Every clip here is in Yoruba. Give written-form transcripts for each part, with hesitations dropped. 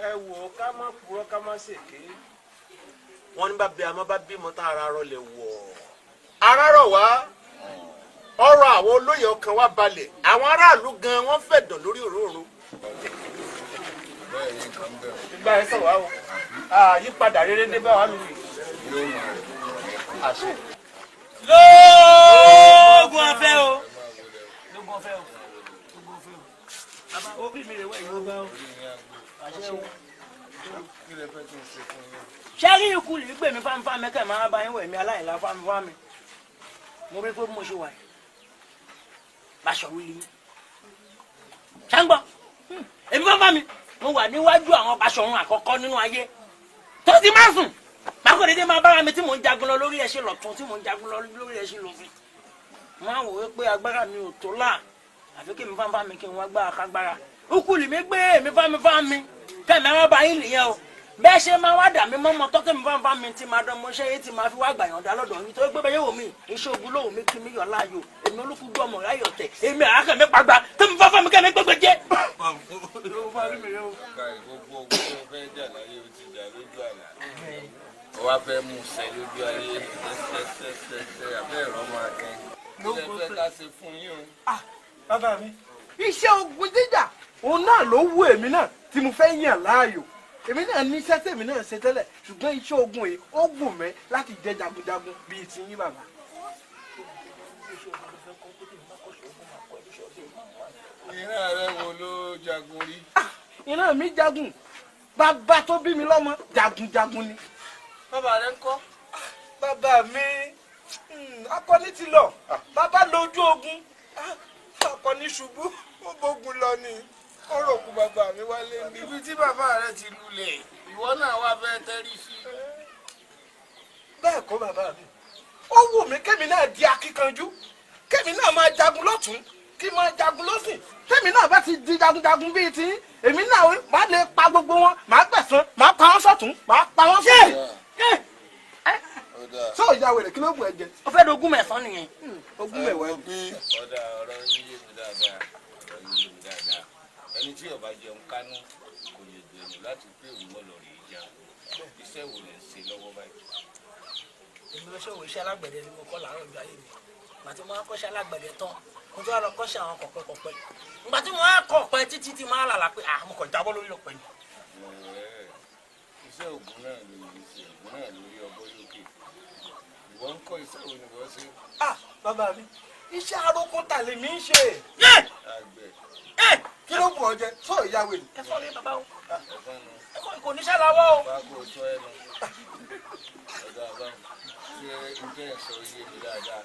Ẹ wò ó, ká má purọ́, ká má ṣèké. Wọ́n ní bá bí amọ́ bá bímọ tá ara rọlẹ̀ wọ̀, ara rọ̀ wá, ọ̀rọ̀ àwọn olóyè ọkàn wa balẹ̀, àwọn aráàlú gan wọ́n fẹ̀dọ̀ lórí òróǹro. Bẹ́ẹ̀ ni nǹkan bẹ́ẹ̀. Ìgbà yẹn sọ̀rọ̀ wá o, àyípadà rere dé bá wa lù yìí. Yóò máa rẹ̀. Àṣẹ. Lóògùn ọ̀fẹ́ o, lóògùn ọ̀fẹ́ o, lóògùn ọ̀fẹ́ o. Bàbá orí mi rè wá ìlú bá o. Àṣẹ o. Kí lẹ fẹ́ kí n ṣe fún yín? Sẹ́rí ikú lè gbè mí fáńfáń mẹ́kẹ́ máa bá yín wẹ̀ mí aláìlá fáńfáń mi. Mo rí pé bí mo ṣe wà yìí, Báṣọ̀run lè yín. Ṣáńgbọ́n èmi fáńfáń mi, mo wà níwájú àwọn Báṣọ̀run àkọ́kọ́ nínú ayé tó ti máa sùn. Bákan dédé máa bára mi tí mò ń jagun lọ lórí ẹṣin lọ́tún, tí mò ń jagun lọ lórí ẹṣin lọ́sìn. Mo á wò ó pé agbára mi ò tó là, àfi kí mi fáńfáń mi kí n wá gbára kágbára. Ukùlì mi gbé èmi fáńmi fáńmi kẹ́mi àwọn bá yín nìyẹn o. Bẹ́ẹ̀ ṣe máa wá dà mí mọ́mọ́ tọ́kẹ́ mi fáńfáń mi tí máa dán mọ́ ṣẹ́ yìí tí máa fi wá gbàyànjá lọ́dọ̀ yín, torí pé bẹ́ẹ̀ yóò mi iṣẹ́ ogun lóhùn mi kí mi yọ̀ láàyò. Èmi olúkúdú ọmọ ráyọ̀ tẹ̀, èmi àákẹ́ mi pàgbà tí mi fáńfáń mi kẹ́mi gbégbé jẹ́. Káì, gbogbo ogun tó fẹ́ jà láyé, o ti jà lójú àlá. Ó wá fẹ́ mú sẹ lójú ayé ṣẹṣẹṣẹṣẹ abẹ́ ẹ̀rọ máa kẹ́. Kí lẹ fẹ́ ká ṣe fún yín o? Bàbá mi, iṣẹ́ ogun jíjà òun náà ló wù èmi náà tí mo fẹ́ yàn láàyò. Èmi náà ní iṣẹ́ tèmi náà ṣe tẹ́lẹ̀, ṣùgbọ́n iṣẹ́ ogun yìí ó wù mí láti jẹ́ jagunjagun bíi ti yín, bàbá. Ìran rẹ wo ló jagun rí? Ìran mi jagun. Bàbá tó bí mi lọ́mọ jagunjagun ni. Bàbá rẹ ń kọ́? Bàbá mi, akọni ti lọ. Bàbá lójú ogun, akọni ṣubú, ó bógun lọ ni, ó rò kú bàbá mi wálé ní. Ibi tí bàbá rẹ ti lulẹ̀, ìwọ náà wá fẹ́ tẹ́rí sí. Bẹ́ẹ̀ kọ́, bàbá mi, ó wù mí kémi náà di akíkanjú, kémi náà máa jagun lọ́tún, kí máa jagun lọ́sìn. Tèmi náà bá ti di jagunjagun bíi ti èmi náà, máa lè pa gbogbo wọn, máa gbẹ̀san, máa pa wọ́n sọ́tún, máa pa wọ́n sọ́tún. Sọ ìyá wèrè, kí ló bù ẹ jẹ? Ó fẹ́ dogun mẹ́sàn-án nìyẹn. Ogún mẹ́wàá. Ọ̀dà, ọ̀rọ̀ yín yé mi dáadáa, ọ̀rọ̀ yín yé mi dáadáa. Ẹni tí ó bá jẹun kánú kò lè gbèrò láti pé òun mọ̀ lọ́rọ̀ yìí jẹun. Iṣẹ́ wo lẹ̀ ń ṣe lọ́wọ́ báyìí? Èmi lọ ṣòwò, iṣẹ́ alágbẹ̀dẹ ni mo kọ́ làárọ̀ ìgbà ayé mi. Ìgbà tí mo wá kọ́ṣẹ́ alágbẹ̀dẹ tán, mo tún wá lọ kọ́ṣẹ́ àwọn kọ̀pẹ́ kọ̀pẹ́. Ìgbà tí mo wá kọ̀ pẹ́ títí tí máa lálàá pé ah, mo kàn jábọ́ lórí ọ̀pẹ ni. Iṣẹ́ ògùn náà ló ń ṣe, ògùn náà lórí ọbọ̀ lókè. Ìwọ ń kọ́, iṣẹ́ wo ni wọ́n ṣe? Ah, bàbá mi, iṣẹ́ aróko tà lèmi ń ṣe. Àgbẹ̀. Kí ló bù ọ jẹ? Sọ ìyá wèrè. Ẹ fọ́ mi, bàbá o. Ẹ̀fọn nu. Ẹ kò níṣẹ́ lọ́wọ́ o. Bá kò tọ́ ẹnu. Ọ̀dà àbáwọn, ṣé n tẹ́ ẹ̀ sọ iye mi dáadáa?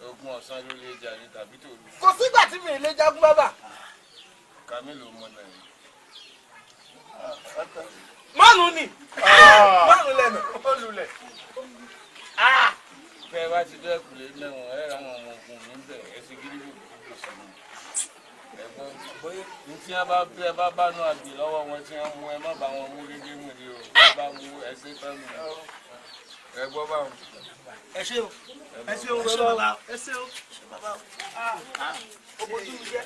Ogun ọ̀sán ló lè jà ní tàbí tòru? Kò sígbà tí mi ì lè jagun, bàbá. Ká mélòó mọ náà yìí? Márùn ni, márùn lẹ́nu ó lulẹ̀. Bẹ́ẹ̀ bá ti dẹ́kun lé mẹ́wọ̀n, ẹ ra àwọn ọmọ ogun mi bẹ̀, ẹ sì gírí gbogbo sí mi. Ẹ̀gbọ́n, ní tí wọ́n bá bẹ́ẹ̀ bá bá nù àgbè lọ́wọ́ wọn tí wọ́n mú, ẹ má bá wọn mú gégé mú ni o. Bá bá mú ẹsẹ̀ tán nù. Ẹ gbọ́ báwọn. Ẹ ṣé o. Ẹ ṣeun. Ẹ ṣé. Bàbá. Bàbá. Ẹ ṣeun. Ẹ ṣé, bàbá o. Ó bójú mi jẹ́.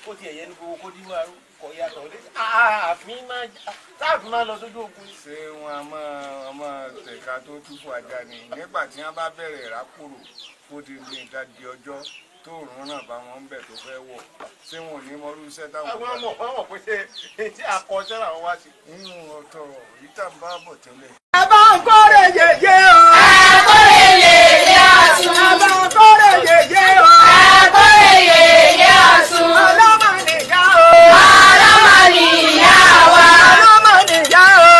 Kó tiẹ̀ yẹ ní gbogbo kó dí wàrú kọ̀ yàtọ̀ lé ààfin máa sáàfin máa lọ sójú ogun. Ṣé wọn a máa tẹ̀ka tó túfọ̀ ajá ni nígbà tí wọ́n bá bẹ̀rẹ̀ ìrákòrò kó ti di ìdajì ọjọ́ tó òrùn náà bá wọn ń bẹ̀ tó fẹ́ wọ̀, ṣé wọn ò ní mọrú iṣẹ́ táwọn. Àwọn ọmọ wọn mọ̀ pé ṣe tí akọṣẹ́ làwọn wá sí. Nínú ọ̀tọ̀ ìta ń bá bọ̀ tẹ́lẹ̀. Ẹ bá ń kórè yèyé o. Ẹ kórè yèyé Ọ̀ṣun. Ẹ bá ń kórè yèyé o. Ẹ kórè yèyé Ọ̀ṣun. Ọlọ́mọ nìyá o. Ọlọ́mọ nìyá wa. Ọlọ́mọ nìyá o.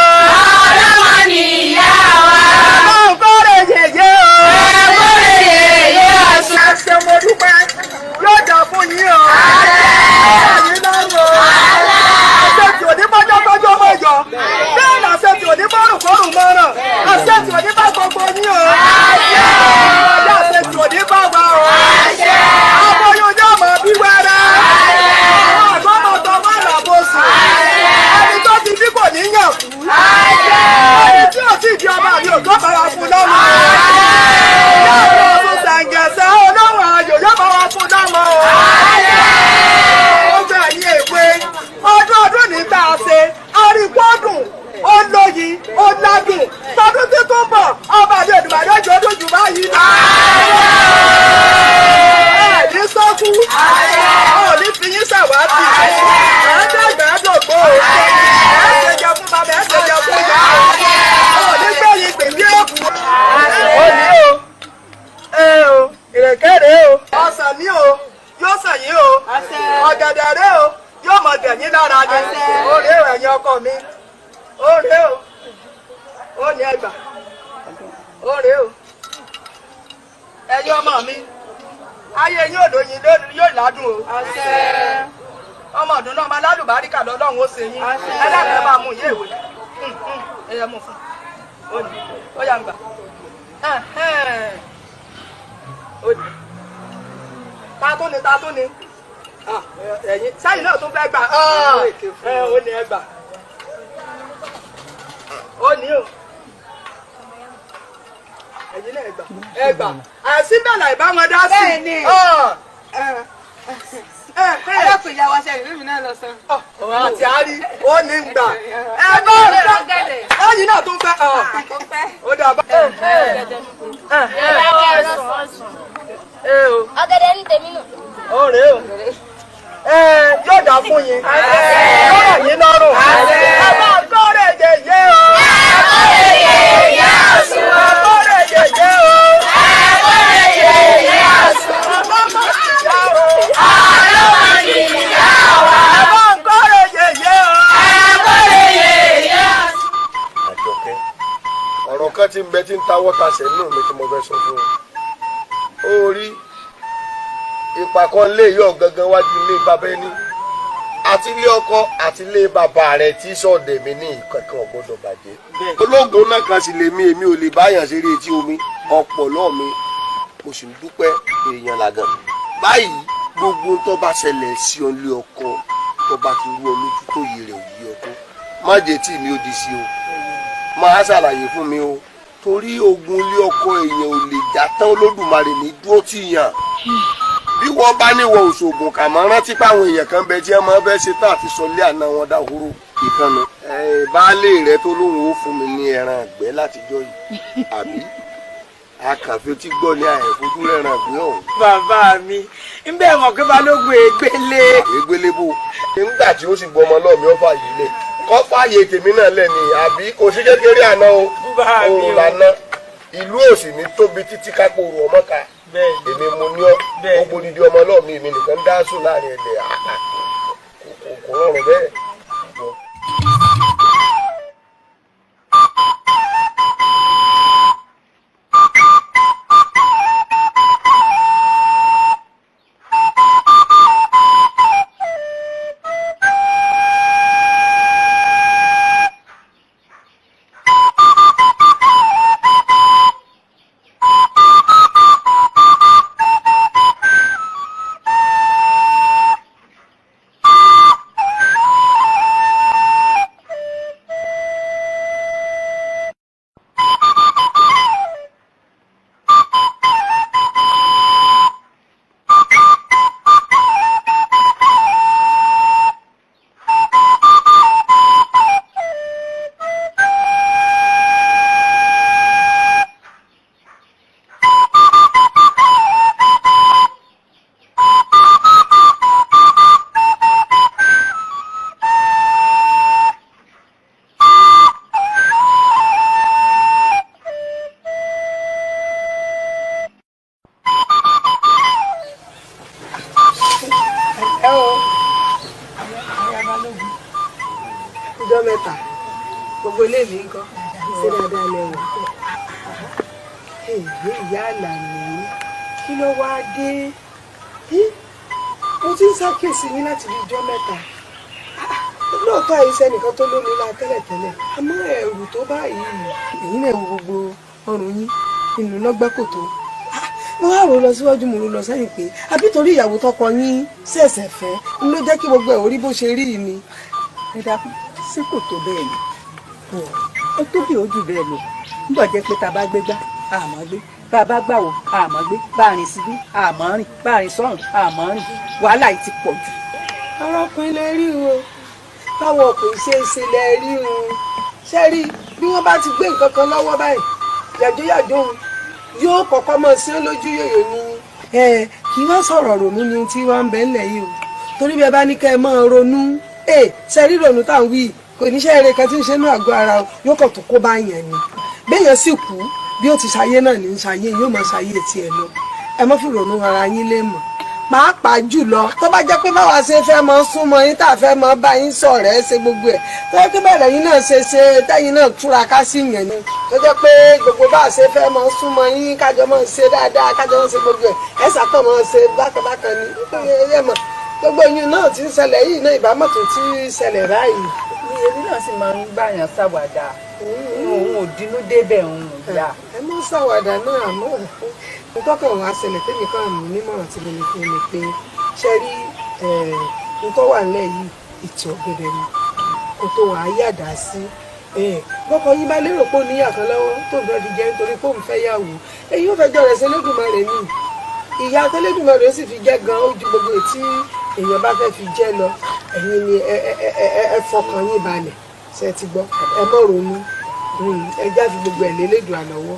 Ọlọ́mọ nìyá wa. Ẹ bá ń kórè yèyé o. Ẹ kórè yèyé Ọ̀ṣun. Ẹ ṣé, mo dúpẹ́, yóò dà fún yín o. Ẹ̀yin lọ́rùn o. Àṣetì òní bọ́jọ́ tọ́jọ́ mọ́ yọ. Bẹ́ẹ̀ ni àṣetì òní bọ́rùn kọ́rùn mọ́ràn. Àṣetì òní bá gbogbo Ó rèé o. Ẹ̀yin ọmọ mi, ayé yín òdòyìn yóò ládùn o. Ọmọ ọdún náà máa lálùbáríkà lọ́lọ́run ó ṣe yín. Ẹ dákun ẹ máa mú ìyé ìwé. Ẹ yẹ mú fún un. Ó yà ń gbà. Ó ní. Ta tó ni ta tó ni. Ẹ̀yin sẹ́yìn náà tún fẹ́ gbà. Ó ní ẹ gbà. Ó ní o. Ẹ̀yin náà ẹ gbà. Ẹ gbà. Àìsí bẹ́ẹ̀ láì bá wọn dá sí. Bẹ́ẹ̀ni. Ẹlẹ́kùn ìyá wa ṣe ìlú mi náà lọ sàn. Àti àárí ó ní gbà. Ẹ bá ẹ̀yin náà tún fẹ́. Ó dà bá. Ọ̀gẹ̀dẹ̀ ní tèmi nù. Ó rèé o. Yóò dà fún yín. Yóò rọ̀ yín lọ́rùn. Ẹ bá gbọ́rẹ̀ yẹyẹ o. Ẹ gbọ́rẹ̀ yẹyẹ o. Ẹ bá gbọ́rẹ̀ yẹyẹ o. Àjọkẹ́, ọ̀rọ̀ kan tí ń bẹ tí ń tawọ́ tasẹ̀ nínú mi tí mo fẹ́ sọ fún ọ. Ó rí ìpàkọ́ lé yọ̀ gangan wájú ilé bàbá ẹni àti ilé ọkọ àti ilé bàbá rẹ̀ tí sọ̀dẹ̀ mi ní ìkankan ò gbọ́dọ̀ bàjẹ́. Ológun náà kan sì lè mi, èmi ò lè báyàn ṣeré etí omi ọpọlọ mi, mo sì ń dúpẹ́ èèyàn làgàn. Báyìí gbogbo tó bá ṣẹlẹ̀ sí ọ ilé ọkọ tó bá ti rú ọ lójú tó yẹ rẹ̀ òyì ọkọ, má jẹ́ tí mi ò di sí o, máa ṣàlàyé fún mi o, torí ogun ilé ọkọ èèyàn ò lè jà tán. Olódùmarè ní dúró tì yàn. Bí wọ́n bá níwọ̀ òṣogùn kà máa rántí páwọn èèyàn kan bẹ tí wọ́n máa fẹ́ ṣe tán àti sọlé àná wọn dáhóró ìkànnì. Baálé rẹ tó lóun ó fún mi ní ẹran àgbẹ̀ látijọ́ yìí, àbí akànfẹ́ tí gbọ́ ní àìfojú rẹ̀ràn àgbẹ̀ ọ̀hún. Bàbá mi ń bẹ́ẹ̀ mọ̀ pé balógun ègbélé. Ègbélé bò nígbà tí ó sì gbọ́ ọmọ lọ́ọ̀mí ọ̀fà yìí lẹ̀ kọ́ fààyè tèmi náà lẹ̀ ni, àbí kò sí kékeré àná o, òun làná ìlú òsì ní tóbi títí kápò òrò ọmọ ká. Èmi mo ní ọ gbogbo dídí ọmọ lọ́ọ̀mí mi nìkan dá sùn láàrin ẹ̀lẹ̀ kò rọrùn bẹ́ẹ̀. Ọjọ́ mẹ́ta gbogbo ilé mi ń kọ́ ṣé dáadáa lẹ wà. Èyí ìyá Àlàní, kí ló wáá dé? Mo ti ń ṣàkíyèsí yín láti bí ijọ́ mẹ́ta. Lóòótọ́ àìsẹ́ nìkan tó lómi la tẹ́lẹ̀tẹ́lẹ̀, àmọ́ ẹ̀rù tó báyìí èyí náà wo gbogbo ọrùn yín ìlú lọ́gbẹ́ kò tó. Mo wá rò lọ síwájú, mo rò lọ sẹ́yìn pé àbí torí ìyàwó tọkọ yín ṣẹ̀ṣẹ̀ fẹ́ ló jẹ́ kí gbogbo ẹ̀ orí bó ṣe rí ni. Ẹ dákun, ṣé kò tó bẹ́ẹ̀ ni? Ó tó bí ojú bẹ́ẹ̀ lọ. Nígbà jẹ́ pé tá a bá gbé gbá, àmọ́ gbé. Bá a bá gbà wò, àmọ́ gbé. Bá a rìn síbí, àmọ́ rìn. Bá a rìn sọ́hùn, àmọ́ rìn. Wàhálà yìí ti pọ̀ jù. Ọ̀rọ̀ lẹ rí o, báwo ọkùnrin ṣe é ṣe lẹ rí o. Ṣé rí bí wọ́n bá ti gbé nǹkan kan lọ́wọ́ báyìí, yàjóyàjó òun yóò kọ́kọ́ mọ̀ sí lójú yòyò ni. Kì í wá sọ̀rọ̀ ronú ni tí wọ́n ń bẹ ńlẹ̀ yìí o, torí bí ẹ bá ní kẹ́ ẹ máa ronú, ṣe rí ronú tá à ń wí kò ní iṣẹ́ eré kan tí ń ṣe ní àgọ́ ara yóò kàn tó kó bá yẹn ni. Béèyàn sì kú bí ó ti ṣayé náà ní ṣayé, yóò máa ṣayé tiẹ̀ lọ. Ẹ má fi ronú ara yín lé mọ̀. Pàápàá jùlọ tó bá jẹ́ pé báwa ṣe fẹ́ mọ súnmọ́ yín, tá a fẹ́ mọ bá yín sọ̀rẹ́ ṣe gbogbo ẹ̀, tó yẹ pé bẹ̀rẹ̀ yín náà ṣe ṣe tẹ́yìn náà túraká sí yẹn ni, tó jẹ́ pé gbogbo bá a ṣe fẹ́ mọ súnmọ́ yín, kájọ mọ́ ṣe dáadáa, kájọ mọ́ ṣe gbogbo ẹ̀, ẹ̀ sàkàn mọ́ ṣe bákanbákan ni. Ẹ mọ̀ gbogbo yín náà ti ń ṣẹlẹ̀ yìí náà, ìbámọ̀ tó ti ṣẹlẹ̀ báyìí. Èmi náà sì máa ń gbàyàn ṣàwàdà, òun ò dínú débẹ̀, òun ò yá. Ẹ mọ́ ṣàwàdà náà, àmọ́ ntọ́kàn wá ṣẹlẹ̀ tẹ́mi kan mú nímọ̀ràn tí mo ní fún mi pé ṣe rí ntọ́ wà nílẹ̀ yìí, ìtì ọ̀gẹ̀dẹ̀ ni kò tó wàá yàdá sí. Bọ́kọ yín bá lérò pé ó níyà kan lọ́wọ́ tó ń fẹ́ fi jẹ́ nítorí pé òun fẹ́ yàwó, èyí ò fẹjọ́ rẹ̀ sí Elédùmarè ni. Ìyá tẹ́lẹ̀dùmarè ó sì fi jẹ́ gan, ó ju gbogbo ètí èèyàn bá fẹ́ fi jẹ́ lọ. Ẹ̀yin ni ẹ fọkàn yín balẹ̀, ṣe ti gbọ́, ẹ mọ̀ ronú, ẹ já fi gbogbo ẹ̀ lélédùn àlọ́wọ́,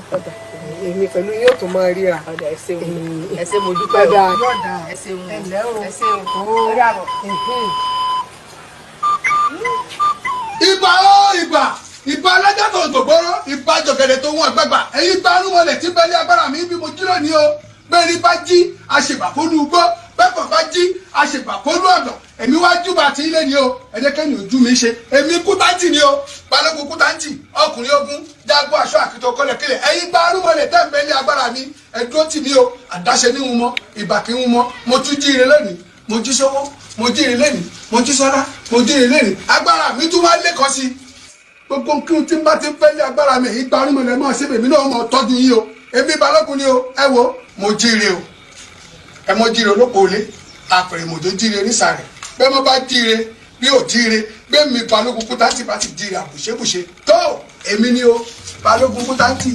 èmi pẹ̀lú yóò tún máa ríra. Ẹ ṣeun, ẹ ṣé, mo dúpẹ́ o. Ẹ ṣeun, ẹ ṣeun, ó dàbọ̀. Ìbà ó ìbà, ìbà alájà tó ń tògbóró, ìbà jọ̀gẹ̀dẹ̀ tó ń wọ̀n gbàgbà, ẹ̀yin bá arúmọlẹ̀ tí bẹ́lẹ́ agbára mi bí mo jí lónìí o. Bẹ́ẹ̀ ni bá jí àṣebàkólú ugbó, bẹ́ẹ̀ bá jí àṣebàkólú ọ̀dọ̀, èmi wá júbà tí ilé ni o. Ẹ jẹ́ kẹ́ni ojú mi ṣe, èmi kútáǹtì ni o, balógun kútáǹtì, ọkùnrin ogun jagun aṣọ àkìtọ̀ kọlẹ̀kẹlẹ̀. Ẹ̀yin bá arúmọlẹ̀ tẹ́ ń bẹ́lẹ́ agbára mi, ẹ dúró tì mí o. Àdáṣe ní wọn mọ, ìbà kí wọn mọ. Mo tún jí ire lónìí, mo jí sówó, mo jí ire lónìí, mo jí sọ́lá, mo jí ire lónìí, agbára mi tún wá lẹ́kọ̀ọ́ sí i. Gbogbo kí n tí n bá ti fẹ́ lé agbára mi, èyí gba arúmọlẹ̀ mọ́ síbi èmi náà mọ̀ tọ́jú yín o. Èmi balógun ni o. Ẹ wo, mo jíire o, ẹ mọ jíire olóko olé àpèrè mòjó jíire nísàrẹ̀. Bẹ́ẹ̀ mo bá jíire bí ò jíire, bẹ́ẹ̀ mi balógun kútáǹtì bá ti jíire àbùṣebùṣe tó, èmi ni o, balógun kútáǹtì.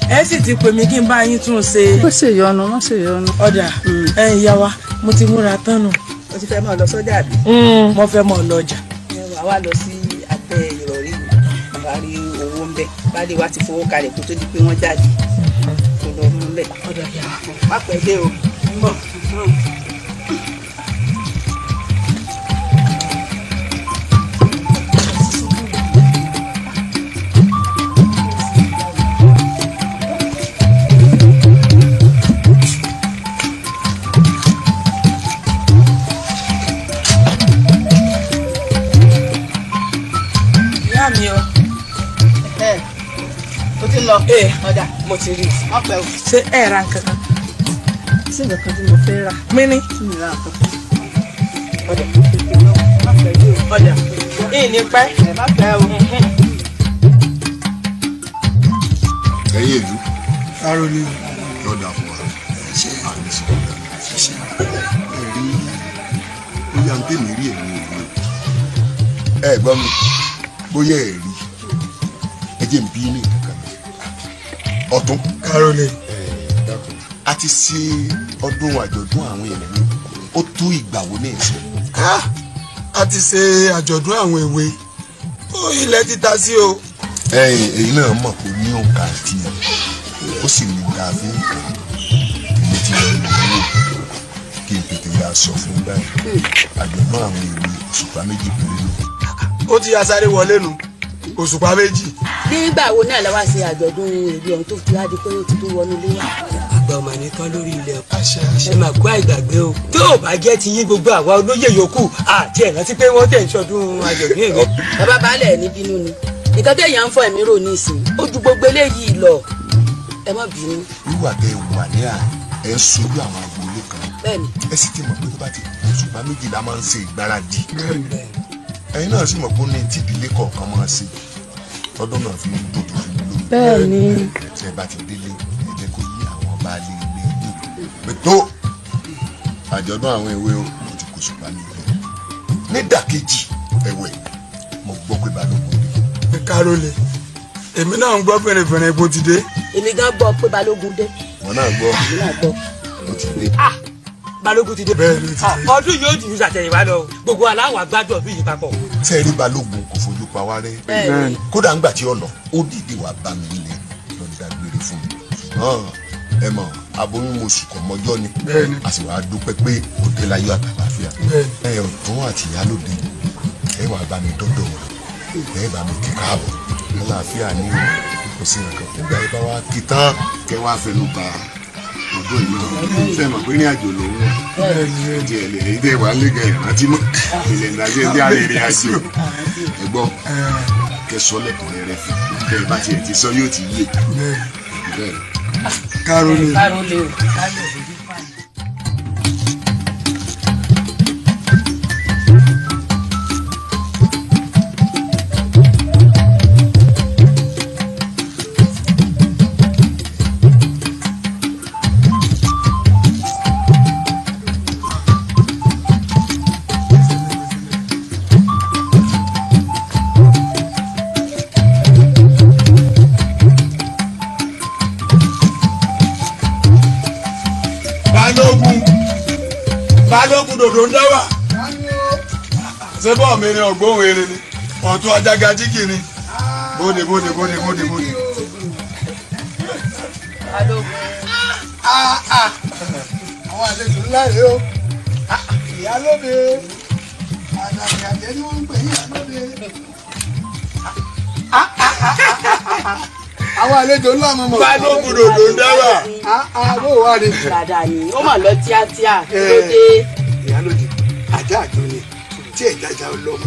Ẹ sì ti pè mí kí n bá yín tún un ṣe. Wọ́n ṣe yọnu, wọ́n ṣe yọnu. Ọ̀dà ẹ̀yin ìyá wa, mo ti múra tán nù. O ti fẹ́ máa lọ sọ́jà àbí? Mo fẹ́ máa lọ ọjà. Wàá wá lọ sí abẹ́ ìrọ̀rí mi, wàá rí owó ń bẹ̀. Baálé wa ti fowó kalẹ̀ kó tó di pé wọ́n jáde. Kò lọ mú bẹ̀. Ọ̀dà ìyá wa. Má pẹ́ dé o. Ń bọ̀. Lọ. Ọ̀dà mo ti rí i. Ọpẹ́ o. Ṣé ẹ ra nǹkan kan? Sí nǹkan kan tí mo fẹ́ rà. Mi ní. Tí mi ra nǹkan kan. Ọ̀dà. Ọ̀dà. Ìyìn ní pẹ́. Ẹ má pẹ́ o. Ẹ̀yin ìlú. Arólé. Lọ́dà fún wa. Àmì sọ̀rọ̀. Ẹ rí bóyá ń tèmi rí èmi ò rí o. Ẹ gbọ́ mi, bóyá ẹ rí, ẹ jẹ́ n bí ní nǹkan kan. Ọ̀tún. Kárólé. A ti ṣe ọdún àjọ̀dún àwọn èwe, ó tó ìgbà wo ní ìsìn? A ti ṣe àjọ̀dún àwọn èwe, ó ilẹ̀ ti ta sí o. Ẹ̀yin náà mọ̀ pé ní òǹkà àti ẹ̀ ó sì ní ta fi ń kà á. Èmi ti lọ lò ó kí n tètè yà sọ fún báyìí, àjọ̀dún àwọn èwe òṣùpá méjì péré ló. Ó ti yà sáré wọlé nu òṣùpá méjì. Nígbà wo náà la wá ṣe àjọ̀dún èwe ọ̀hún tó fi wá di pé ó ti tó wọnú ilé wa. Àgbà ọmọ ní tán lórí ilẹ̀ ẹ máa kó àìgbàgbé o. Tó o bá jẹ́ ti yín gbogbo àwa olóyè yòókù àti ẹ̀ rántí pé wọ́n tẹ̀ ń ṣọdún àjọ̀dún èwe. Bàbá baálẹ̀ ní bínú ni nǹkan téèyàn ń fọ ẹ̀mí rò ní ìsìn ó ju gbogbo eléyìí lọ, ẹ má bínú. Wíwà tẹ wà ní à ẹ ń sojú àwọn agboolé kan. Bẹ́ẹ̀ni. Ẹ sì ti mọ̀ pé tó bá ti òṣùpá méjìlá máa ń ṣe ìgbáradì. Ẹ̀yin náà sì mọ̀ pé ó ní tí ìdílé kọ̀ọ̀kan máa ṣe tọdún náà fi ń dùn tó fi ń lò. Bẹ́ẹ̀ni. Tẹ bá ti délé ẹ jẹ́ kó yí àwọn baálé ilé yín pé tó àjọ̀dún àwọn èwe o mo ti kò ṣùpá mi jẹ. Nídàkejì ẹ̀wẹ̀ mo gbọ́ pé balógun dé. Kárólé, èmi náà ń gbọ́ fèrèfèrè bó ti dé. Èmi gan gbọ́ pé balógun dé. Wọn náà gbọ́. Èmi náà gbọ́. Ó ti dé. Balógun ti dé. Bẹ́ẹ̀ ló ti dé. Ọdún yóò jù sàtẹ̀yìnwá lọ, gbogbo aláwọ̀ gbádùn ọdún yìí papọ̀. Sẹ́ẹ̀rí balógun kò fojú pa wá rẹ́. Bẹ́ẹ̀ni. Kódà ńgbà tí ó lọ, ó dìde wá bá mi nílé lọ dágbére fún mi. Ṣùgbọ́n ẹ mọ̀, aboyún mo sùn kọ̀ mọ́jọ́ ni. Bẹ́ẹ̀ni. A sì wá dúpẹ́ pé ó dé láyọ̀ àtàlàáfíà. Bẹ́ẹ̀ni. Ẹ ọ̀tún àti ìyálòde, ẹ wàá bá mi dọ́dọ̀ rẹ̀, ẹ bá mi kí káàbọ̀. Àlàáfíà ni o, kò sí nǹkan. Nígbà yìí bá wá kí tán, kẹ wá fẹnu ba ọdún yìí náà. Ṣé ẹ mọ̀ pé ní àjò lòun wà? Díẹ̀ lè rí dẹ́ wàá lé gan ìrántí mọ́. Ilẹ̀ ìdájọ́ ẹ̀dí arìnrìn àjò. Ẹ gbọ́, kẹ sọ lẹ́kùnrẹ́rẹ́ fún un. Kẹ bá tiẹ̀ ti sọ yóò ti yé. Bẹ́ẹ̀. Kárólé. Kárólé o. Balógun, balógun dòdò ń dáwà. Ṣé bọ́ọ̀ mi ni ọ̀gbọ́n eré ni ọ̀tún ajága jíkì ni? Bóde bóde bóde bóde bóde. Àwọn àlejò ńlá rèé o, ìyálóde àdàbí àjẹ́ ni wọ́n ń pè ní ìyálóde. Àwọn àlejò ńlá mọ̀ mọ̀. Balógun dòdò ń dáwà. Bó wà ní. Dàdà ni ó mà lọ tíátíá, kí ló dé? Ìyálóde, ajá àjò ni tí ẹ̀jájà ọlọ́mọ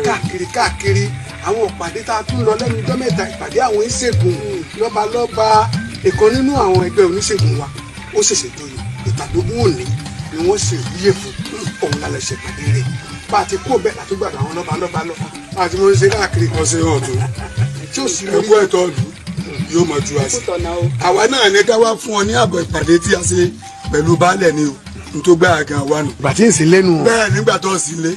káàkiri káàkiri àwọn ìpàdé tá a tún lọ lẹ́nu ọjọ́ mẹ́ta, ìpàdé àwọn ìṣègùn lọ́balọ́ba. Ìkan nínú àwọn ẹgbẹ́ oníṣègùn wa ó ṣẹ̀ṣẹ̀ joyè, ìtàdógún òní ni wọ́n ṣe ìwúyè fún òun lálẹ́ ṣèpàdé rẹ̀. Bá a ti kó bẹ́ẹ̀ látó gbàdọ̀ àwọn lọ́balọ́ba lọ bá a ti mọ̀ ń ṣe káàkiri. Ọ̀sẹ̀ ọ̀tún tí ó sì ẹ̀kú ẹ̀tọ́ ìlú yóò mọ̀ ju àṣẹ. Àwa náà ní ká wá fún ọ ní àbọ̀ ìpàdé tí a ṣe pẹ̀lú baálẹ̀ ni o, n tó gbá àgàn wa nù. Bàtí ń sin lẹ́nu o. Bẹ́ẹ̀ nígbà tó sì lé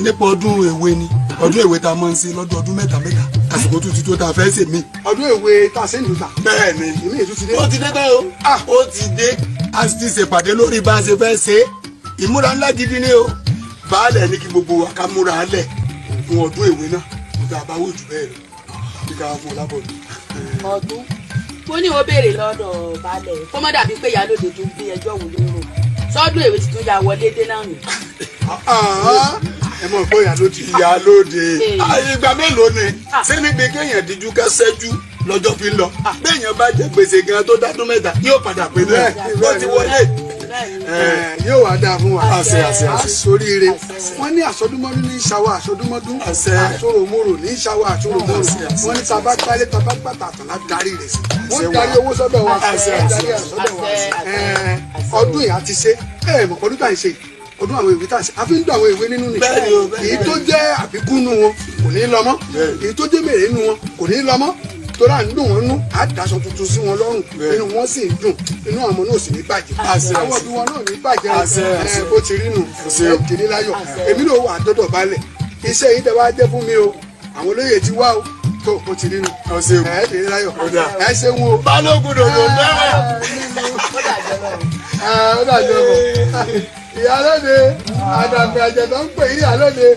nípa ọdún èwe ni, ọdún èwe tá a máa ń ṣe lọ́dọọdún mẹ́ta mẹ́ta, àsìkò tó ti tó tá a fẹ́ ṣe mí. Ọdún èwe tá a ṣe ń lù ta. Bẹ́ẹ̀ ni èmi ètò ti dé. Ó ti dé tán o, ó ti dé. A sì ti ṣèpàdé lórí bá a ṣe fẹ́ ṣe é. Ìmúra ńlá gidi ni o. Baálẹ̀ ní kí gbogbo wa ká múra lẹ̀ fún ọdún èwe náà, kó tá a bá wò jù bẹ́ẹ̀ lọ kí ká fún ọ lábọ̀ ni. Ọdún mo ní wọ́n béèrè lọ́dọ̀ baálẹ̀ kó má dàbí pé ìyálóde tún gbé ẹjọ́ wò lérò sọ́dún èwe tuntun ya wọlé dé náà nù. Ẹ mọ̀ pé ìyálóde. Ìyálóde, ìgbà mélòó ni ṣé níbi kéèyàn díjú ká ṣẹ́jú lọ́jọ́ fi ń lọ? Béèyàn bá jẹ gbèsè gan tó dádún mẹ́ta yóò padà pé náà ó ti wọlé. Yóò wá dáa fún wa. Àṣẹ àṣẹ àṣẹ. Àsoríire. Wọ́n ní àsọdúnmọ́dún ní ìṣàwọ̀ àsọdúnmọ́dún, àsoròmorò ní ìṣàwọ̀ àsoròmorò. Wọ́n ní taba gbálé taba gbàtà àtàlà darí rẹ̀ sí. Wọ́n darí owó sọ́dọ̀ wa, darí ẹ̀ sọ́dọ̀ wa. Ọdún yìí a ti ṣe ẹ mọ̀, ọdún tá à ń ṣe, ọdún àwọn ìwé tá à ń ṣe, a fi ń dùn àwọn ìwé nínú ni. Èyí tó jẹ́ àbíkú nú wọn kò ní lọ mọ́, èyí tó jẹ́ mèrè nú wọn kò ní lọ mọ́, torí à ń dùn wọn nú, à daṣọ tuntun sí wọn lọ́rùn, inú wọn sì ń dùn, inú àwọn ọmọ náà sì ní bàjẹ́, àwọn òbí wọn náà ní bàjẹ́. Ẹ bó ti rí nù, ẹ kiri láyọ̀. Èmi náà wà dọ́dọ̀ balẹ̀, iṣẹ́ yìí tẹ́ wá jẹ́ fún mi o, àwọn olóyè ti wá o, tó bó ti rí nù, ẹ kiri láyọ̀, ẹ ṣeun o. Balógun dòdò náà. Ó dàjọ́ bọ̀. Ìyálóde, àdàpẹ̀ àjẹ̀dọ̀ ń pè ìyálóde.